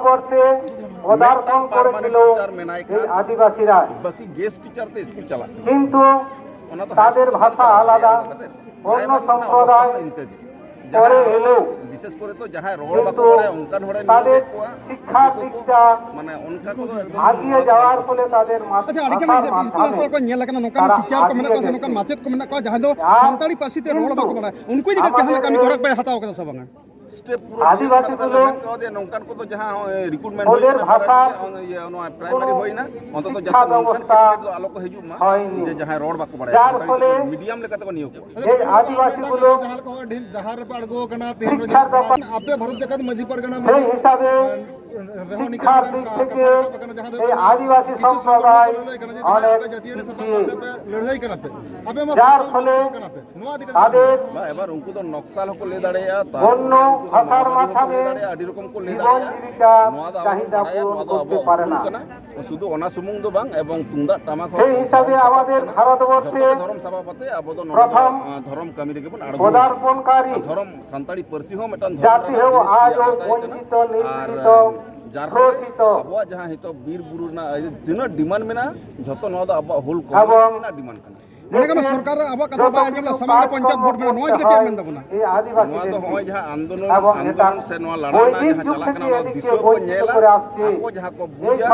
ᱢᱤᱫᱴᱟᱝ ᱯᱟᱨᱢᱟᱱᱮᱱᱴ ᱴᱤᱪᱟᱨ ᱢᱮᱱᱟᱭ ᱠᱷᱟᱱ, ᱵᱟᱹᱠᱤ ᱜᱮᱥᱴ ᱴᱤᱪᱟᱨ ᱛᱮ ᱥᱠᱩᱞ ᱪᱟᱞᱟᱜ ᱠᱟᱱᱟ᱾ ᱚᱱᱟ ᱫᱚ ᱦᱟᱭ ᱥᱠᱩᱞ ᱛᱮ ᱪᱟᱞᱟᱜ ᱠᱟᱱᱟ᱾ ᱚᱱᱠᱟ ᱠᱟᱛᱮ ᱯᱨᱟᱭᱢᱟᱨᱤ ᱨᱮᱱᱟᱜ ᱚᱵᱚᱥᱛᱟ ᱦᱚᱸ ᱤᱱᱠᱟᱹ ᱜᱮ᱾ ᱡᱟᱦᱟᱸᱭ ᱟᱨᱚ ᱵᱤᱥᱮᱥ ᱠᱚᱨᱮ ᱛᱚ ᱡᱟᱦᱟᱸᱭ ᱨᱚᱲ ᱵᱟᱠᱚ ᱵᱟᱲᱟᱭᱟ, ᱚᱱᱠᱟᱱ ᱦᱚᱲᱮ ᱱᱤᱭᱳᱜᱮᱫ ᱠᱚᱣᱟ, ᱩᱱᱠᱩ ᱠᱚ, ᱢᱟᱱᱮ, ᱚᱱᱠᱟ ᱠᱚᱫᱚ ᱮᱠᱫᱚᱢ ᱟᱪᱪᱷᱟ, ᱟᱹᱰᱤ ᱜᱟᱱ ᱤᱥᱠᱩᱞ ᱟᱥᱲᱟ ᱠᱚ ᱧᱮᱞ ᱟᱠᱟᱱᱟ, ᱱᱚᱝᱠᱟᱱ ᱴᱤᱪᱟᱨ ᱠᱚ ᱢᱮᱱᱟᱜ ᱠᱚᱣᱟ ᱥᱮ ᱱᱚᱝᱠᱟᱱ ᱢᱟᱪᱮᱫ ᱠᱚ ᱢᱮᱱᱟᱜ ᱠᱚᱣᱟ, ᱡᱟᱦᱟᱸᱭ ᱫᱚ ᱥᱟᱱᱛᱟᱲᱤ ᱯᱟᱹᱨᱥᱤ ᱛᱮ ᱨᱚᱲ ᱵᱟᱠᱚ ᱵᱟᱲᱟᱭᱟ, ᱩᱱᱠᱩ ᱤᱫᱤ ᱠᱟᱛᱮ ᱡᱟᱦᱟᱱᱟᱜ ᱠᱟᱹᱢᱤ ᱦᱚᱨᱟ ᱯᱮ ᱦᱟᱛᱟᱣ ᱠᱟᱫᱟ ᱥᱮ ᱵᱟᱝᱟ? ᱥᱴᱮᱯ ᱯᱩᱨᱟᱹ ᱟᱹᱫᱤᱵᱟᱹᱥᱤ ᱠᱚᱫᱚ ᱢᱮᱱ ᱠᱟᱣᱫᱮᱭᱟ, ᱱᱚᱝᱠᱟᱱ ᱠᱚᱫᱚ ᱡᱟᱦᱟᱸ ᱦᱚᱸᱜᱼᱚᱭ ᱨᱤᱠᱨᱩᱴᱢᱮᱱᱴ ᱦᱩᱭ ᱠᱟᱱᱟ, ᱤᱭᱟᱹ, ᱱᱚᱣᱟ ᱯᱨᱟᱭᱢᱟᱨᱤ ᱦᱩᱭᱱᱟ, ᱚᱱᱛᱚᱛᱚ ᱡᱟᱛᱮ ᱱᱚᱝᱠᱟᱱ ᱠᱮᱱᱰᱤᱰᱮᱴ ᱫᱚ ᱟᱞᱚ ᱠᱚ ᱦᱤᱡᱩᱜ ᱢᱟ, ᱡᱮ ᱡᱟᱦᱟᱸᱭ ᱨᱚᱲ ᱵᱟᱠᱚ ᱵᱟᱲᱟᱭᱟ, ᱥᱟᱱᱛᱟᱲᱤ ᱛᱮ ᱢᱤᱰᱤᱭᱟᱢ ᱞᱮᱠᱟᱛᱮ ᱠᱚ ᱱᱤᱭᱳᱜ ᱠᱚᱣᱟ᱾ ᱡᱟᱦᱟᱸ ᱞᱮᱠᱟ ᱰᱟᱦᱟᱨ ᱨᱮᱯᱮ ᱟᱬᱜᱚ ᱟᱠᱟᱱᱟ, ᱛᱮᱦᱮᱧ ᱨᱚᱡᱚ ᱟᱯᱮ ᱵᱷᱟᱨᱚᱛ ᱡᱟᱠᱟᱛ ᱢᱟᱹᱡᱷᱤ ᱯᱟᱨᱜᱟᱱᱟ ᱢᱚᱦᱚᱞ ᱨᱮᱦᱚᱸ ᱱᱤᱝᱠᱟᱹ ᱢᱤᱫᱴᱟᱝ ᱠᱟᱛᱷᱟ ᱨᱟᱠᱟᱵ ᱟᱠᱟᱱᱟ, ᱡᱟᱦᱟᱸ ᱫᱚ ᱦᱩᱭᱩᱜ ᱠᱟᱱᱟ ᱠᱤᱪᱷᱩ ᱥᱚᱝᱜᱚᱴᱷᱚᱱ ᱠᱚ ᱞᱟᱹᱭ ᱠᱟᱱᱟ ᱡᱮ ᱡᱟᱦᱟᱸ ᱟᱯᱮ ᱡᱟᱹᱛᱤᱭᱟᱹᱨᱤ ᱥᱟᱯᱟᱵ ᱠᱟᱛᱮ ᱯᱮ ᱞᱟᱹᱲᱦᱟᱹᱭ ᱠᱟᱱᱟ ᱯᱮ, ᱟᱯᱮ ᱢᱟ ᱥᱳᱥᱟᱞ ᱱᱚᱠᱥᱟᱞ ᱠᱟᱱᱟ ᱯᱮ, ᱱᱚᱣᱟ ᱤᱫᱤ ᱠᱟᱛᱮ ᱵᱟᱝ, ᱮᱵᱟᱨ ᱩᱱᱠᱩ ᱫᱚ ᱱᱚᱠᱥᱟᱞ ᱦᱚᱸᱠᱚ ᱞᱟᱹᱭ ᱫᱟᱲᱮᱭᱟᱜᱼᱟ, ᱛᱟᱨᱯᱚᱨᱮ ᱩᱱᱠᱩ ᱫᱚ ᱢᱟᱣᱵᱟᱫᱤ ᱦᱚᱸᱠᱚ ᱞᱟᱹᱭ ᱫᱟᱲᱮᱭᱟᱜᱼᱟ, ᱟᱹᱰᱤ ᱨᱚᱠᱚᱢ ᱠᱚ ᱞᱟᱹᱭ ᱫᱟᱲᱮᱭᱟᱜᱼᱟ᱾ ᱱᱚᱣᱟ ᱫᱚ ᱟᱵᱚ ᱵᱚᱱ ᱵᱟᱲᱟᱭᱟ, ᱱᱚᱣᱟ ᱫᱚ ᱟᱵᱚᱣᱟᱜ ᱩᱯᱨᱩᱢ ᱠᱟᱱᱟ᱾ ᱥᱩᱫᱷᱩ ᱚᱱᱟ ᱥᱩᱢᱩᱝ ᱫᱚ ᱵᱟᱝ, ᱮᱵᱚᱝ ᱛᱩᱢᱫᱟᱜ ᱴᱟᱢᱟᱠ ᱦᱚᱸ ᱫᱷᱚᱨᱚᱢ ᱥᱟᱯᱟᱵ ᱠᱟᱱᱟ᱾ ᱡᱷᱚᱛᱚ ᱜᱮ ᱫᱷᱚᱨᱚᱢ ᱥᱟᱯᱟᱵ ᱟᱛᱮ ᱟᱵᱚ ᱫᱚ ᱱᱚᱰᱮ ᱫᱚ, ᱟᱸ, ᱫᱷᱚᱨᱚᱢ ᱠᱟᱹᱢᱤ ᱨᱮᱜᱮ ᱵᱚᱱ ᱟᱬᱜᱚᱱᱟ᱾ ᱟᱨ ᱫᱷᱚᱨᱚᱢ ᱥᱟᱱᱛᱟᱲᱤ ᱯᱟᱹᱨᱥᱤ ᱦᱚᱸ ᱢᱤᱫᱴᱟᱝ ᱫᱷᱚᱨᱚᱢ ᱨᱮᱱᱟᱜ ᱡᱤᱱᱤᱥ ᱜᱮ ᱟᱛᱟᱭ ᱠᱟᱱᱟ᱾ ᱟᱨ ᱡᱟᱨ ᱯᱷᱚᱞᱮ ᱟᱵᱚᱣᱟᱜ ᱡᱟᱦᱟᱸ ᱱᱤᱛᱚᱜ ᱵᱤᱨ ᱵᱩᱨᱩ ᱨᱮᱱᱟᱜ ᱛᱤᱱᱟᱹᱜ ᱰᱤᱢᱟᱱᱰ ᱢᱮᱱᱟᱜᱼᱟ, ᱡᱷᱚᱛᱚ ᱱᱚᱣᱟ ᱫᱚ ᱟᱵᱚᱣᱟᱜ ᱦᱳᱞ ᱠᱚᱢᱤᱴᱤ ᱨᱮᱱᱟᱜ ᱰᱤᱢᱟᱱᱰ ᱠᱟᱱᱟ᱾ ᱢᱚᱱᱮ ᱠᱟᱜ ᱢᱮ, ᱥᱚᱨᱠᱟᱨ ᱟᱵᱚᱣᱟᱜ ᱠᱟᱛᱷᱟ ᱵᱟᱭ ᱟᱸᱡᱚᱢ ᱞᱮᱫᱟ, ᱥᱟᱢᱟᱝ ᱨᱮ ᱯᱚᱧᱪᱟᱭᱮᱛ ᱵᱷᱳᱴ ᱢᱮᱱᱟᱜᱼᱟ, ᱱᱚᱣᱟ ᱤᱫᱤ ᱠᱟᱛᱮ ᱪᱮᱫ ᱢᱮᱱ ᱛᱟᱵᱚᱱᱟ? ᱱᱚᱣᱟ ᱫᱚ ᱱᱚᱜᱼᱚᱭ ᱡᱟᱦᱟᱸ ᱟᱱᱫᱳᱞᱚᱱ, ᱟᱱᱫᱳᱞᱚᱱ ᱥᱮ ᱱᱚᱣᱟ ᱞᱟᱲᱟᱣ ᱨᱮᱱᱟᱜ ᱡᱟᱦᱟᱸ ᱪᱟᱞᱟᱜ ᱠᱟᱱᱟ, ᱚᱱᱟ ᱫᱤᱥᱩᱣᱟᱹ ᱠᱚ ᱧᱮᱞᱟ, ᱟᱠᱚ ᱡᱟᱦᱟᱸ ᱠᱚ ᱵᱩᱡᱟ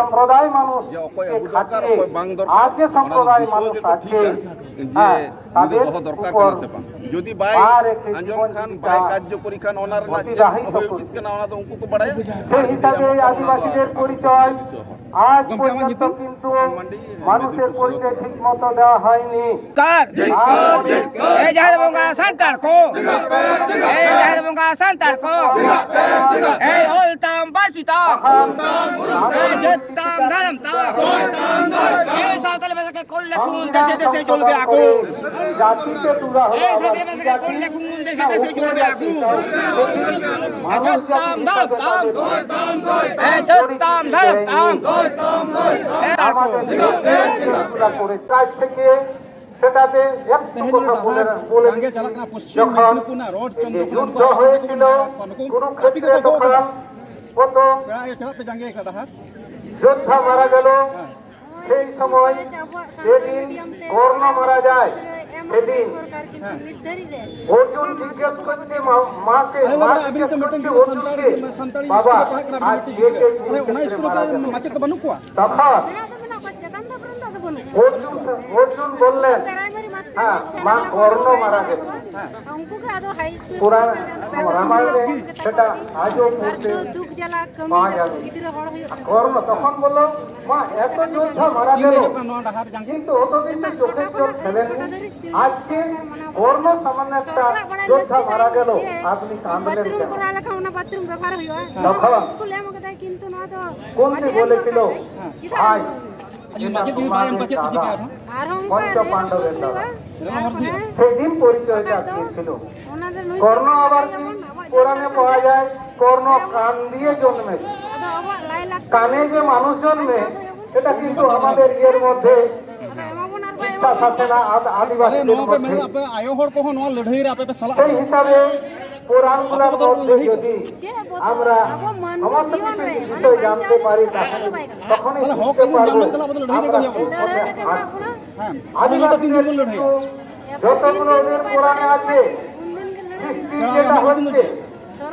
ᱡᱮ ᱚᱠᱚᱭ ᱟᱹᱜᱩ ᱫᱚᱨᱠᱟᱨ, ᱚᱠᱚᱭ ᱵᱟᱝ ᱫᱚᱨᱠᱟᱨ, ᱚᱱᱟ ᱫᱚ ᱫᱤᱥᱩᱣᱟᱹ ᱜᱮᱠᱚ ᱴᱷᱤᱠᱟ᱾ ᱡᱮ ᱱᱩᱭ ᱫᱚ ᱫᱚᱦᱚ ᱫᱚᱨᱠᱟᱨ ᱠᱟᱱᱟ ᱥᱮ ᱵᱟᱝ᱾ ᱡᱩᱫᱤ ᱵᱟᱭ ᱟᱸᱡᱚᱢ ᱠᱷᱟᱱ, ᱵᱟᱭ ᱠᱟᱨᱡᱚᱠᱚᱨᱤ ᱠᱷᱟᱱ, ᱚᱱᱟ ᱨᱮᱱᱟᱜ ᱪᱮᱫ ᱦᱩᱭ ᱩᱪᱤᱛ ᱠᱟᱱᱟ, ᱚᱱᱟ ᱫᱚ ᱩᱱᱠᱩ ᱠᱚ ᱵᱟᱲᱟᱭᱟ᱾ ᱟᱨ ᱡᱩᱫᱤ ᱟᱢ ᱚᱱᱠᱟ ᱚᱱᱟ ᱫᱚ ᱟᱹᱛᱩ ᱫᱤᱥᱚᱢ ᱦᱚᱲ᱾ ᱜᱚᱢᱠᱮ, ᱟᱢᱟᱜ ᱧᱩᱛᱩᱢ? ᱥᱚᱢᱚᱱ ᱢᱟᱱᱰᱤ, ᱢᱮᱫᱤᱱᱯᱩᱨ ᱥᱚᱫᱚᱨ᱾ ᱠᱟᱨ᱾ ᱮ ᱡᱟᱦᱮᱨ ᱵᱚᱸᱜᱟ ᱥᱟᱱᱛᱟᱲ ᱠᱚ, ᱮ ᱡᱟᱦᱮᱨ ᱵᱚᱸᱜᱟ ᱥᱟᱱᱛᱟᱲ ᱠᱚ, ᱮ ᱚᱞ ᱛᱟᱢ ᱯᱟᱹᱨᱥᱤ ᱛᱟᱢ, ᱮ ᱡᱟᱹᱛ ᱛᱟᱢ ᱫᱷᱚᱨᱚᱢ ᱛᱟᱢ, ᱮ ᱥᱟᱶᱛᱟᱞᱤ ᱵᱷᱟᱥᱟ ᱠᱚᱞ ᱞᱮᱠᱷᱩᱱ ᱫᱮᱥᱮ ᱫᱮᱥᱮ ᱪᱚᱞᱵᱮ ᱟᱜᱩ᱾ ᱮ ᱥᱟᱶᱛᱟᱞᱤ ᱵᱷᱟᱥᱟ ᱠᱚᱞ ᱞᱮᱠᱷᱩᱱ ᱫᱮᱥᱮ ᱫᱮᱥᱮ ᱪᱚᱞᱵᱮ ᱟᱜᱩ᱾ ᱮ ᱡᱟᱹᱛ ᱛᱟᱢ ᱫᱷᱚᱨᱚᱢ ᱛᱟᱢ᱾ ᱮ ᱡᱟᱹᱛ ᱛᱟᱢ ᱫᱷᱚᱨᱚᱢ ᱛᱟᱢ᱾ ᱮ ᱛᱟᱲ ᱠᱚ᱾ ᱠᱟᱡᱽ ᱛᱷᱮᱠᱮ ᱥᱮᱴᱟᱛᱮ ᱮᱠᱴᱩ ᱛᱮᱦᱮᱧ ᱠᱚ ᱰᱟᱦᱟᱨ ᱵᱚᱞᱮ ᱵᱟᱝᱜᱮ ᱪᱟᱞᱟᱜ ᱠᱟᱱᱟ, ᱯᱚᱥᱪᱤᱢ ᱡᱚᱠᱷᱚᱱ ᱢᱮᱫᱤᱱᱤᱯᱩᱨ ᱨᱮᱱᱟᱜ ᱨᱳᱰ ᱪᱚᱱᱫᱨᱚᱯᱩᱨ ᱡᱩᱫᱽᱫᱷᱚ ᱦᱚᱭᱮ ছিল ᱱᱩᱠᱩ ᱠᱩᱨᱩᱠᱷᱮᱛᱨᱚ ᱟᱯᱮ ᱠᱚ ᱜᱚᱜ ᱛᱚᱠᱷᱚᱱ ᱠᱟᱫᱟ᱾ ᱯᱚᱛᱚ ᱯᱮᱲᱟ ᱟᱭᱳ ᱪᱟᱞᱟᱜ ᱯᱮ ᱡᱟᱸᱜᱮ ᱠᱟᱫᱟ ᱦᱟᱸᱜ᱾ যোদ্ধা মারা গেল, সেই সময় যেদিন কর্ণ মারা যায়, সেদিন অর্জুন জিজ্ঞেস করছে মা-, মাকে, আরে মা বাবা, আপনি জিজ্ঞেস তো করছে মিটিং অর্জুনকে, সান্তাড়ি, সান্তাড়ি বাবা, স্কুলে পড়াশোনা আজ করছেন, কে কে আরে ওনার কুরুক্ষেত্রে স্কুলে মারা গেল? মাচেদ তো বানুকুয়া। তখন ᱢᱮᱱᱟᱜ ᱫᱚ ᱢᱮᱱᱟᱜ ᱠᱚᱣᱟ, ᱪᱮᱛᱟᱱ ᱫᱷᱟᱯ ᱨᱮᱱ ᱫᱚ ᱟᱫᱚ ᱵᱟᱹᱱᱩᱜ ᱚᱨᱡᱩᱱ, ᱚᱨᱡᱩᱱ ᱵᱚᱞᱞᱮᱱ, ᱦᱮᱸ, ᱢᱟ ᱠᱚᱨᱱᱚ ᱢᱟᱨᱟ ᱜᱮᱞᱚ᱾ ᱩᱱᱠᱩ ᱜᱮ ᱟᱫᱚ ᱦᱟᱭ ᱥᱠᱩᱞ ᱯᱩᱨᱟᱱ ᱨᱟᱢᱟᱭᱚᱱ ᱨᱮ ᱥᱮᱴᱟ ᱟᱡᱚ ᱯᱩᱨᱛᱮ ᱫᱩᱠ ᱡᱟᱞᱟ ᱠᱟᱹᱢᱤ ᱯᱟᱸᱪ ᱠᱟᱛᱮ ᱟᱡᱚ᱾ ᱜᱤᱫᱽᱨᱟᱹ ᱦᱚᱲ ᱦᱩᱭᱩᱜ ᱟᱨ ᱠᱟᱱᱟ᱾ ᱠᱚᱨᱱᱚ ᱛᱚᱠᱷᱚᱱ ᱵᱚᱞᱚ, ᱢᱟ ᱮᱛᱚ ᱡᱳᱫᱽᱫᱷᱟ ᱢᱟᱨᱟ ᱜᱮᱞᱚ, ᱠᱤᱱᱛᱩ ᱚᱛᱚ ᱫᱤᱱ ᱫᱚ ᱪᱳᱠᱷᱮ ᱡᱚᱞ ᱯᱷᱮᱞᱮᱱ ᱟᱡ ᱜᱮ ᱠᱚᱨᱱᱚ ᱥᱟᱢᱟᱱ ᱮᱠᱴᱟ ᱡᱳᱫᱽᱫᱷᱟ ᱢᱟᱨᱟ ᱜᱮᱞᱚ, ᱟᱫᱢᱤ ᱠᱟᱸᱫ ᱞᱮᱱ ᱵᱟᱛᱷᱨᱩᱢ ᱠᱟᱱᱟ᱾ ᱠᱚᱨᱟᱣ ᱞᱮᱠᱷᱟᱱ ᱚᱱᱟ ᱵᱟᱛᱷᱨᱩᱢ ᱵᱮᱵᱚᱦᱟᱨ ᱦᱩᱭᱩᱜᱼᱟ᱾ ᱛᱚᱠᱷᱚᱱ ᱥᱠᱩᱞ ᱮᱢ ᱠᱟᱫᱟᱭ, ᱠᱤᱱᱛᱩ ᱱᱚᱣᱟ ᱫᱚ ᱠᱩᱱᱛᱤ ᱵᱚᱞᱮ ᱪᱤᱞᱚ, ᱪᱮᱫᱟᱜ ᱵᱷᱟᱭ, ᱮᱢ ᱠᱟᱫᱟ? ᱤᱧ ᱢᱟᱪᱮᱫ ᱡᱩᱫᱤ ᱵᱟᱭ ᱮᱢ ᱠᱟᱛᱮᱫ ᱪᱤᱠᱟᱹᱭᱟ ᱟᱨᱦᱚᱸ? ᱟᱨᱦᱚᱸ ᱚᱱᱠᱟ ᱯᱚᱧᱪᱚ ᱯᱟᱱᱰᱚᱵ ᱮᱱ ᱫᱟᱫᱟ᱾ ᱦᱩᱭᱩᱜᱼᱟ᱾ ᱯᱚᱧᱪᱚ ᱯᱟᱱᱰᱚᱵ ᱮᱱ ᱫᱟᱫᱟ᱾ ᱚᱱᱟ ᱫᱚ ᱱᱩᱭ ᱠᱚᱨᱱᱚ ᱥᱚᱨᱠᱟᱨ ᱟᱵᱟᱨ ᱵᱟᱰᱟᱭ ᱠᱤ ᱟᱵᱚᱱ, ᱟᱵᱚᱣᱟᱜ ᱯᱩᱨᱟᱱᱮ ᱡᱟᱦᱟᱸ ᱯᱚᱦᱟ ᱡᱟᱭ, ᱠᱚᱨᱱᱚ ᱠᱟᱱᱫᱤᱭᱮ ᱡᱚᱱᱢᱮ᱾ ᱟᱫᱚ ᱟᱵᱚᱣᱟᱜ ᱞᱟᱭ ᱞᱟᱠᱪᱟᱨ ᱠᱟᱱᱮ ᱡᱮ ᱢᱟᱱᱩᱥ ᱡᱚᱱᱢᱮ, ᱮᱴᱟ ᱠᱤᱱᱛᱩ ᱟᱢᱟᱫᱮᱨ ᱤᱭᱮᱨ ᱢᱚᱫᱽᱫᱷᱮ ᱟᱫᱚ ᱮᱢᱟ ᱵᱚᱱ ᱟᱨ ᱵᱟᱭ ᱮᱢᱟ ᱵᱚᱱ᱾ ᱵᱤᱥᱣᱟᱥ ᱟᱥᱮ ᱱᱟ ᱟᱫ ᱟᱹᱫᱤᱵᱟᱹᱥᱤ ᱛᱟᱦᱞᱮ ᱱᱚᱣᱟ ᱯᱮ ᱢᱚᱫᱽᱫᱷᱮ᱾ ᱢᱮᱱᱟ, ᱟᱯᱮ ᱟᱭᱳ ᱦᱚᱲ ᱠᱚᱦᱚᱸ ᱱᱚᱣᱟ ᱞᱟᱹᱲᱦᱟᱹᱭ ᱨᱮ ᱟᱯᱮ ᱯᱮ ᱥᱟᱞᱟᱜ ᱥᱮᱭ ᱠᱟᱱᱟ? ᱦᱤᱥᱟᱵᱮ ᱯᱩᱨᱟᱱ ᱟᱯᱮ ᱠᱚᱫᱚ ᱞᱟᱹᱲᱦᱟᱹᱭ ᱠᱟᱱᱟ? ᱪᱮᱫ ᱵᱚᱛᱚᱨ? ᱟᱵᱚ ᱢᱟᱹᱱᱢᱤ ᱡᱤᱭᱚᱱ ᱨᱮ ᱢᱟᱱᱮ ᱵᱟᱧᱪᱟᱣ ᱞᱟᱹᱜᱤᱫ ᱛᱮ ᱪᱮᱫ ᱦᱚᱸ ᱵᱟᱭ ᱜᱟᱱᱚᱜᱼᱟ᱾ ᱛᱟᱦᱚᱞᱮ ᱦᱚᱠ ᱟᱹᱭᱫᱟᱹᱨ ᱧᱟᱢ ᱞᱮᱱ ᱛᱟᱞᱮ ᱟᱵᱚ ᱫᱚ ᱞᱟᱹᱲᱦᱟᱹᱭ ᱨᱮᱜᱮ ᱦᱩᱭᱩᱜᱼᱟ᱾ ᱞᱟᱹᱲᱦᱟᱹᱭ ᱨᱮᱜᱮ ᱢᱮᱱᱟᱜ ᱵᱚᱱᱟ᱾ ᱦᱮᱸ, ᱟᱵᱚ ᱫᱚ ᱛᱤᱱ ᱫᱤᱱ ᱵᱚᱱ ᱞᱟᱹᱲᱦᱟᱹᱭᱟ? ᱡᱚᱛᱚ ᱜᱩᱱᱚ ᱮᱫᱮᱨ ᱯᱩᱨᱟᱱᱮ ᱟᱪᱷᱮ, ᱥᱨᱤᱥᱴᱤ ᱡᱮᱴᱟ ᱦᱚᱪᱪᱷᱮ,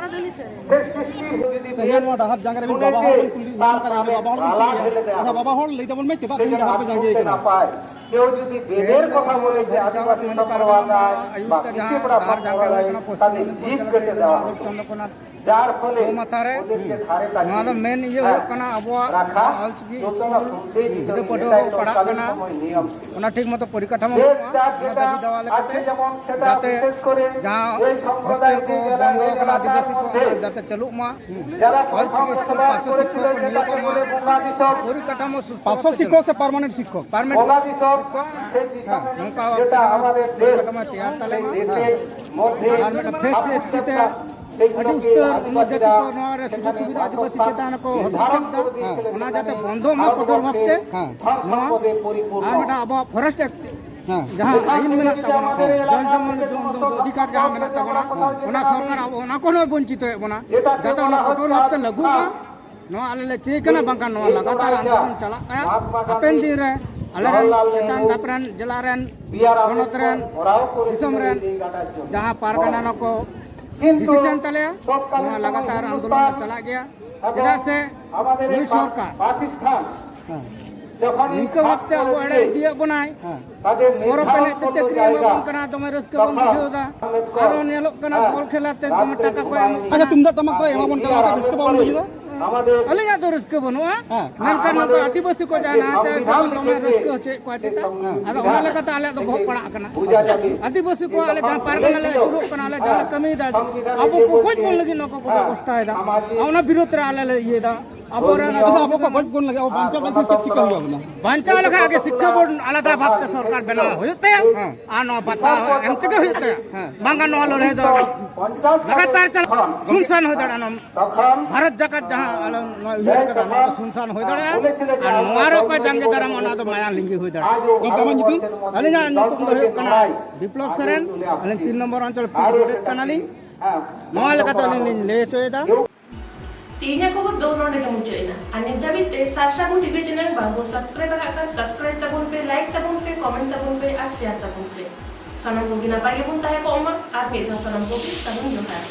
ᱥᱮ ᱥᱨᱤᱥᱴᱤ ᱡᱩᱫᱤ ᱛᱮᱦᱮᱧ ᱱᱚᱣᱟ ᱰᱟᱦᱟᱨ ᱡᱟᱸᱜᱟ ᱨᱮ ᱢᱤᱫ ᱵᱟᱵᱟ ᱦᱚᱲ ᱵᱚᱱ ᱠᱩᱞᱤ ᱞᱮᱫᱮᱭᱟ, ᱵᱟᱵᱟ ᱦᱚᱲ ᱞᱟᱹᱭ ᱛᱟᱵᱚᱱ ᱢᱮ, ᱪᱮᱫᱟᱜ ᱛᱮᱦᱮᱧ ᱰᱟᱦᱟᱨ ᱯᱮ ᱡᱟᱸᱜᱮ ᱠᱟᱱᱟ? ᱱᱟᱯᱟᱭ᱾ ᱠᱮᱣ ᱡᱩᱫᱤ ᱵᱮᱫᱮᱨ ᱠᱚᱛᱷᱟ ᱵᱚᱞᱮ ᱡᱮ ᱟᱹᱫᱤᱵᱟᱹᱥᱤ ᱥᱚᱢᱯᱨᱚᱫᱟᱭ ᱵᱟ ᱠᱤᱪᱷᱩ ᱯᱟᱲᱟ ᱥᱚᱢᱯᱨᱚᱫᱟᱭ ᱛᱟᱫᱮ ᱡᱤᱵᱽ ᱠᱮᱴᱮ ᱫᱮᱣᱟ ᱦᱚᱪᱚ᱾ ᱡᱟᱨ ᱯᱷᱚᱞᱮ ᱪᱚᱣᱢᱟᱛᱷᱟ ᱨᱮ ᱳᱫᱮᱨ ᱠᱮ ᱫᱷᱟᱨᱮ ᱠᱟᱪᱷᱮ ᱱᱚᱣᱟ ᱫᱚ ᱢᱮᱱ ᱤᱭᱟᱹ ᱦᱩᱭᱩᱜ ᱠᱟᱱᱟ, ᱟᱵᱚᱣᱟᱜ ᱡᱚᱛᱚᱱᱟ ᱚᱞᱪᱤᱠᱤ ᱥᱩᱫᱷᱮ ᱥᱠᱩᱞ ᱜᱤᱫᱽᱨᱟᱹ ᱯᱟᱹᱴᱷᱩᱣᱟᱹ ᱠᱚ ᱯᱟᱲᱦᱟᱜ ᱠᱟᱱᱟ, ᱚᱱᱟ ᱴᱷᱤᱠ ᱢᱚᱛᱚ ᱯᱚᱨᱤᱠᱟᱴᱷᱟᱢᱳ ᱵᱟᱹᱱᱩᱜᱼᱟ᱾ ᱚᱱᱟ ᱫᱟᱹᱵᱤ ᱫᱟᱣᱟ ᱞᱮᱠᱟᱛᱮ ᱡᱟᱛᱮ ᱡᱟᱦᱟᱸ ᱦᱳᱥᱴᱮᱞ ᱠᱚ ᱵᱚᱱᱫᱚ ᱟᱠᱟᱱᱟ ᱟᱹᱫᱤᱵᱟᱹᱥᱤ ᱠᱚ, ᱚᱱᱟ ᱡᱟᱛᱮ ᱪᱟᱹᱞᱩᱜ ᱢᱟ᱾ ᱚᱞᱪᱤᱠᱤ ᱥᱠᱩᱞ ᱯᱟᱸᱪᱥᱚ ᱥᱤᱠᱠᱷᱚᱠ ᱠᱚ ᱱᱤᱭᱳᱜᱚᱜ ᱢᱟ᱾ ᱯᱚᱨᱤᱠᱟᱴᱷᱟᱢᱳ ᱥᱩᱥᱛᱷᱚ ᱯᱟᱸᱪᱥᱚ ᱵᱷᱟᱵᱛᱮ ᱥᱤᱠᱠᱷᱚᱠ ᱪᱟᱹᱞᱩᱜ ᱥᱮ ᱯᱟᱨᱢᱟᱱᱮᱱᱴ ᱥᱤᱠᱠᱷᱚᱠ? ᱯᱟᱨᱢᱟᱱᱮᱱᱴ ᱥᱤᱠᱠᱷᱚᱠ᱾ ᱦᱮᱸ, ᱱᱚᱝᱠᱟ ᱵᱷᱟᱵᱛᱮ ᱡᱮᱢᱚᱱ ᱯᱚᱨᱤᱠᱟᱴᱷᱟᱢᱳ ᱛᱮᱭᱟᱨ ᱛᱟᱞᱮ ᱢᱟ᱾ ᱦᱮᱸ, ᱟᱨ ᱢᱤᱫᱴᱟᱝ ᱯᱷᱮᱠᱥ ᱮᱥ ᱴᱤ ᱛᱮ ᱟᱹᱰᱤ ᱩᱥᱛᱟᱹᱨ ᱩᱱᱱᱚᱛ ᱡᱟᱹᱛᱤ ᱠᱚ ᱱᱚᱣᱟ ᱨᱮ ᱥᱩᱡᱳᱜᱽ ᱥᱩᱵᱤᱫᱷᱟ ᱟᱹᱫᱤᱵᱟᱹᱥᱤ ᱪᱮᱛᱟᱱ ᱨᱮᱠᱚ ᱦᱚᱥᱛᱚᱠᱷᱮᱯ ᱮᱫᱟ᱾ ᱦᱮᱸ᱾ ᱚᱱᱟ ᱡᱟᱛᱮ ᱵᱚᱱᱫᱚᱜ ᱢᱟ ᱠᱚᱴᱳᱨ ᱵᱷᱟᱵᱛᱮ᱾ ᱦᱮᱸ᱾ ᱱᱚᱣᱟ ᱟᱨ ᱢᱤᱫᱴᱟᱝ ᱟᱵᱚᱣᱟᱜ ᱯᱷᱚᱨᱮᱥᱴ ᱮᱠᱴ ᱦᱮᱸ᱾ ᱡᱟᱦᱟᱸ ᱟᱹᱭᱤᱱ ᱢᱮᱱᱟᱜ ᱛᱟᱵᱚᱱᱟ, ᱡᱚᱱ ᱡᱚᱢᱚᱱ ᱚᱫᱷᱤᱠᱟᱨ ᱡᱟᱦᱟᱸ ᱢᱮᱱᱟᱜ ᱛᱟᱵᱚᱱᱟ, ᱚᱱᱟ ᱥᱚᱨᱠᱟᱨ ᱟᱵᱚ ᱚᱱᱟ ᱠᱚ ᱦᱚᱸ ᱵᱚᱧᱪᱤᱛᱚᱭᱮᱫ ᱵᱚᱱᱟ, ᱡᱟᱛᱮ ᱚᱱᱟ ᱠᱚᱴᱳᱨ ᱵᱷᱟᱵᱛᱮ ᱞᱟᱹᱜᱩᱜ ᱢᱟ᱾ ᱱᱚᱣᱟ ᱟᱞᱮ ᱞᱮ ᱪᱟᱹᱭ ᱠᱟᱱᱟ, ᱵᱟᱝᱠᱷᱟᱱ ᱱᱚᱣᱟ ᱞᱟᱜᱟᱛᱟᱨ ᱟᱱᱫᱳᱞᱚᱱ ᱪᱟᱞᱟᱜ ᱠᱟᱱᱟ᱾ ᱦᱟᱯᱮᱱ ᱫᱤᱱ ᱨᱮ ᱟᱞᱮ ᱨᱮᱱ ᱪᱮᱛᱟᱱ ᱫᱷᱟᱯ ᱨᱮᱱ, ᱡᱮᱞᱟ ᱨᱮᱱ, ᱯᱚᱱᱚᱛ ᱨᱮᱱ, ᱫᱤᱥᱚᱢ ᱨᱮᱱ ᱡᱟᱦᱟᱸ ᱯᱟᱨᱜᱟᱱᱟ ᱱᱚᱠᱚ ᱰᱤᱥᱤᱡᱚᱱ ᱛᱟᱞᱮᱭᱟ, ᱱᱚᱣᱟ ᱞᱟᱜᱟᱛᱟᱨ ᱟᱱᱫᱳᱞᱚᱱ ᱪᱟᱞᱟᱜ ᱜᱮᱭᱟ᱾ ᱪᱮᱫᱟᱜ ᱥᱮ ᱱᱩᱭ ᱥᱚᱨᱠᱟᱨ ᱦᱮᱸ᱾ ᱱᱤᱝᱠᱟᱹ ᱵᱷᱟᱵᱛᱮ ᱟᱵᱚ ᱮᱲᱮ ᱤᱫᱤᱭᱮᱫ ᱵᱚᱱᱟᱭ᱾ ᱯᱚᱨᱚᱵᱽ ᱮᱱᱮᱡ ᱛᱮ ᱪᱮᱫ ᱠᱚ ᱮᱢᱟ ᱵᱚᱱ ᱠᱟᱱᱟ, ᱫᱚᱢᱮ ᱨᱟᱹᱥᱠᱟᱹ ᱵᱚᱱ ᱵᱩᱡᱷᱟᱹᱣ ᱮᱫᱟ᱾ ᱟᱨᱚ ᱧᱮᱞᱚᱜ ᱠᱟᱱᱟ ᱵᱚᱞ ᱠᱷᱮᱞᱟ ᱛᱮ ᱫᱚᱢᱮ ᱴᱟᱠᱟ ᱠᱚ ᱮᱢᱚᱜ ᱠᱟᱱᱟ᱾ ᱟᱪᱪᱷᱟ, ᱛᱩᱢᱫᱟᱜ ᱴᱟᱢᱟᱠ ᱠᱚ ᱮᱢᱟ ᱵᱚᱱ ᱠᱟᱱᱟ, ᱚᱱᱟᱛᱮ ᱨᱟᱹᱥᱠᱟᱹ ᱵᱟᱵᱚᱱ ᱵᱩᱡᱷᱟᱹᱣ ᱮᱫᱟ? ᱟᱹᱞᱤᱧᱟᱜ ᱫᱚ ᱨᱟᱹᱥᱠᱟᱹ ᱵᱟᱹᱱᱩᱜᱼᱟ, ᱢᱮᱱᱠᱷᱟᱱ ᱱᱩᱠᱩ ᱟᱹᱫᱤᱵᱟᱹᱥᱤ ᱠᱚ ᱡᱟᱦᱟᱸ ᱱᱟᱦᱟᱪᱟᱨ ᱠᱚ ᱫᱚᱢᱮ ᱨᱟᱹᱥᱠᱟᱹ ᱦᱚᱪᱚᱭᱮᱫ ᱠᱚᱣᱟ ᱪᱮᱛᱟ, ᱟᱫᱚ ᱚᱱᱟ ᱞᱮᱠᱟᱛᱮ ᱟᱞᱮᱭᱟᱜ ᱫᱚ ᱵᱚᱦᱚᱜ ᱯᱟᱲᱟᱜ ᱠᱟᱱᱟ᱾ ᱟᱹᱫᱤᱵᱟᱹᱥᱤ ᱠᱚ ᱟᱞᱮ ᱡᱟᱦᱟᱸ ᱯᱟᱨᱜᱟᱱᱟ ᱞᱮ ᱟᱹᱪᱩᱨᱚᱜ ᱠᱟᱱᱟ, ᱟᱞᱮ ᱡᱟᱦᱟᱸ ᱞᱮ ᱠᱟᱹᱢᱤᱭᱮᱫᱟ, ᱟᱵᱚ ᱠᱚ ᱜᱚᱡ ᱵᱚᱱ ᱞᱟᱹᱜᱤᱫ ᱱᱚᱣᱟ ᱠᱚ ᱵᱮᱵᱚᱥᱛᱷᱟᱭᱮᱫᱟ, ᱚᱱᱟ ᱵᱤᱨᱳᱫᱷ ᱨᱮ ᱟᱞᱮ ᱞᱮ ᱤᱭᱟᱹᱭᱮᱫᱟ᱾ ᱟᱵᱚᱨᱮᱱ ᱟᱪᱪᱷᱟ, ᱟᱵᱚ ᱠᱚ ᱜᱚᱡ ᱵᱚᱱ ᱞᱟᱹᱜᱤᱫ, ᱟᱵᱚ ᱵᱟᱧᱪᱟᱣ ᱞᱟᱹᱜᱤᱫ ᱪᱮᱫ ᱪᱤᱠᱟᱹ ᱦᱩᱭᱩᱜᱼᱟ ᱵᱚᱱᱟ? ᱵᱟᱧᱪᱟᱣ ᱞᱮᱠᱷᱟᱱ ᱟᱜᱮ ᱥᱤᱠᱠᱷᱟ ᱵᱳᱨᱰ ᱟᱞᱟᱫᱟ ᱵᱷᱟᱵᱛᱮ ᱥᱚᱨᱠᱟᱨ ᱵᱮᱱᱟᱣ ᱦᱩᱭᱩᱜ ᱛᱟᱭᱟ᱾ ᱦᱮᱸ᱾ ᱟᱨ ᱱᱚᱣᱟ ᱵᱟᱛᱟᱣ ᱮᱢ ᱛᱮᱜᱮ ᱦᱩᱭᱩᱜ ᱛᱟᱭᱟ᱾ ᱦᱮᱸ᱾ ᱵᱟᱝᱠᱷᱟᱱ ᱱᱚᱣᱟ ᱞᱟᱹᱲᱦᱟᱹᱭ ᱫᱚ ᱞᱟᱜᱟᱛᱟᱨ ᱪᱟᱞᱟᱜ, ᱥᱩᱱᱥᱟᱱ ᱦᱩᱭ ᱫᱟᱲᱮᱭᱟᱜᱼᱟ᱾ ᱱᱚᱣᱟ ᱵᱷᱟᱨᱚᱛ ᱡᱟᱠᱟᱛ ᱡᱟᱦᱟᱸ ᱟᱞᱮ ᱱᱚᱣᱟ ᱩᱭᱦᱟᱹᱨ ᱠᱟᱫᱟ, ᱱᱚᱣᱟ ᱫᱚ ᱥᱩᱱᱥᱟᱱ ᱦᱩᱭ ᱫᱟᱲᱮᱭᱟᱜᱼᱟ᱾ ᱟᱨ ᱱᱚᱣᱟ ᱨᱮ ᱚᱠᱚᱭ ᱡᱟᱸᱜᱮ ᱫᱟᱨᱟᱢ, ᱚᱱᱟ ᱫᱚ ᱢᱟᱭᱟ ᱞᱤᱸᱜᱤ ᱦᱩᱭ ᱫᱟᱲᱮᱭᱟᱜᱼᱟ᱾ ᱜᱚᱢᱠᱮ, ᱟᱢᱟᱜ ᱧᱩᱛᱩᱢ? ᱟᱹᱞᱤᱧᱟᱜ ᱧᱩᱛᱩᱢ ᱫᱚ ᱦᱩᱭᱩᱜ ᱠᱟᱱᱟ ᱵᱤᱯᱞᱚᱵ ᱥᱚᱨᱮᱱ᱾ ᱟᱹᱞᱤᱧ ᱛᱤᱱ ᱱᱚᱢᱵᱚᱨ ᱚᱧᱪᱚᱞ ᱯᱤᱲ ᱜᱚᱰᱮᱛ ᱠᱟᱱᱟᱞᱤᱧ᱾ ᱱᱚᱣᱟ ᱞᱮᱠᱟᱛᱮ ᱟᱹᱞᱤᱧ ᱞᱤᱧ ᱞᱟᱹᱭ ᱦᱚᱪᱚᱭᱮᱫᱟ᱾ ᱛᱮᱦᱮᱧᱟᱜ ᱠᱷᱚᱵᱚᱨ ᱫᱚ ᱱᱚᱰᱮ ᱜᱮ ᱢᱩᱪᱟᱹᱫ ᱮᱱᱟ᱾ ᱟᱨ ᱱᱤᱛ ᱫᱷᱟᱹᱵᱤᱡ ᱛᱮ ᱥᱟᱨᱥᱟᱜᱩᱱ ᱴᱤᱵᱷᱤ ᱪᱮᱱᱮᱞ ᱵᱟᱝ ᱵᱚᱱ ᱥᱟᱵᱥᱠᱨᱟᱭᱤᱵ ᱟᱠᱟᱫ ᱠᱷᱟᱱ ᱥᱟᱵᱥᱠᱨᱟᱭᱤᱵ ᱛᱟᱵᱚᱱ ᱯᱮ, ᱞᱟᱭᱤᱠ ᱛᱟᱵᱚᱱ ᱯᱮ, ᱠᱚᱢᱮᱱᱴ ᱛᱟᱵᱚᱱ ᱯᱮ ᱟᱨ ᱥᱮᱭᱟᱨ ᱛᱟᱵᱚᱱ ᱯᱮ᱾ ᱥᱟᱱᱟᱢ ᱠᱚᱜᱮ ᱱᱟᱯᱟᱭ ᱜᱮᱵᱚᱱ ᱛᱟᱦᱮᱸ ᱠᱚᱜ ᱢᱟ᱾ ᱟᱨ ᱢᱤᱫ ᱫᱷᱟᱣ ᱥᱟᱱᱟᱢ ᱠᱚᱜᱮ ᱥᱟᱹᱜᱩᱱ ᱡᱚᱦᱟᱨ᱾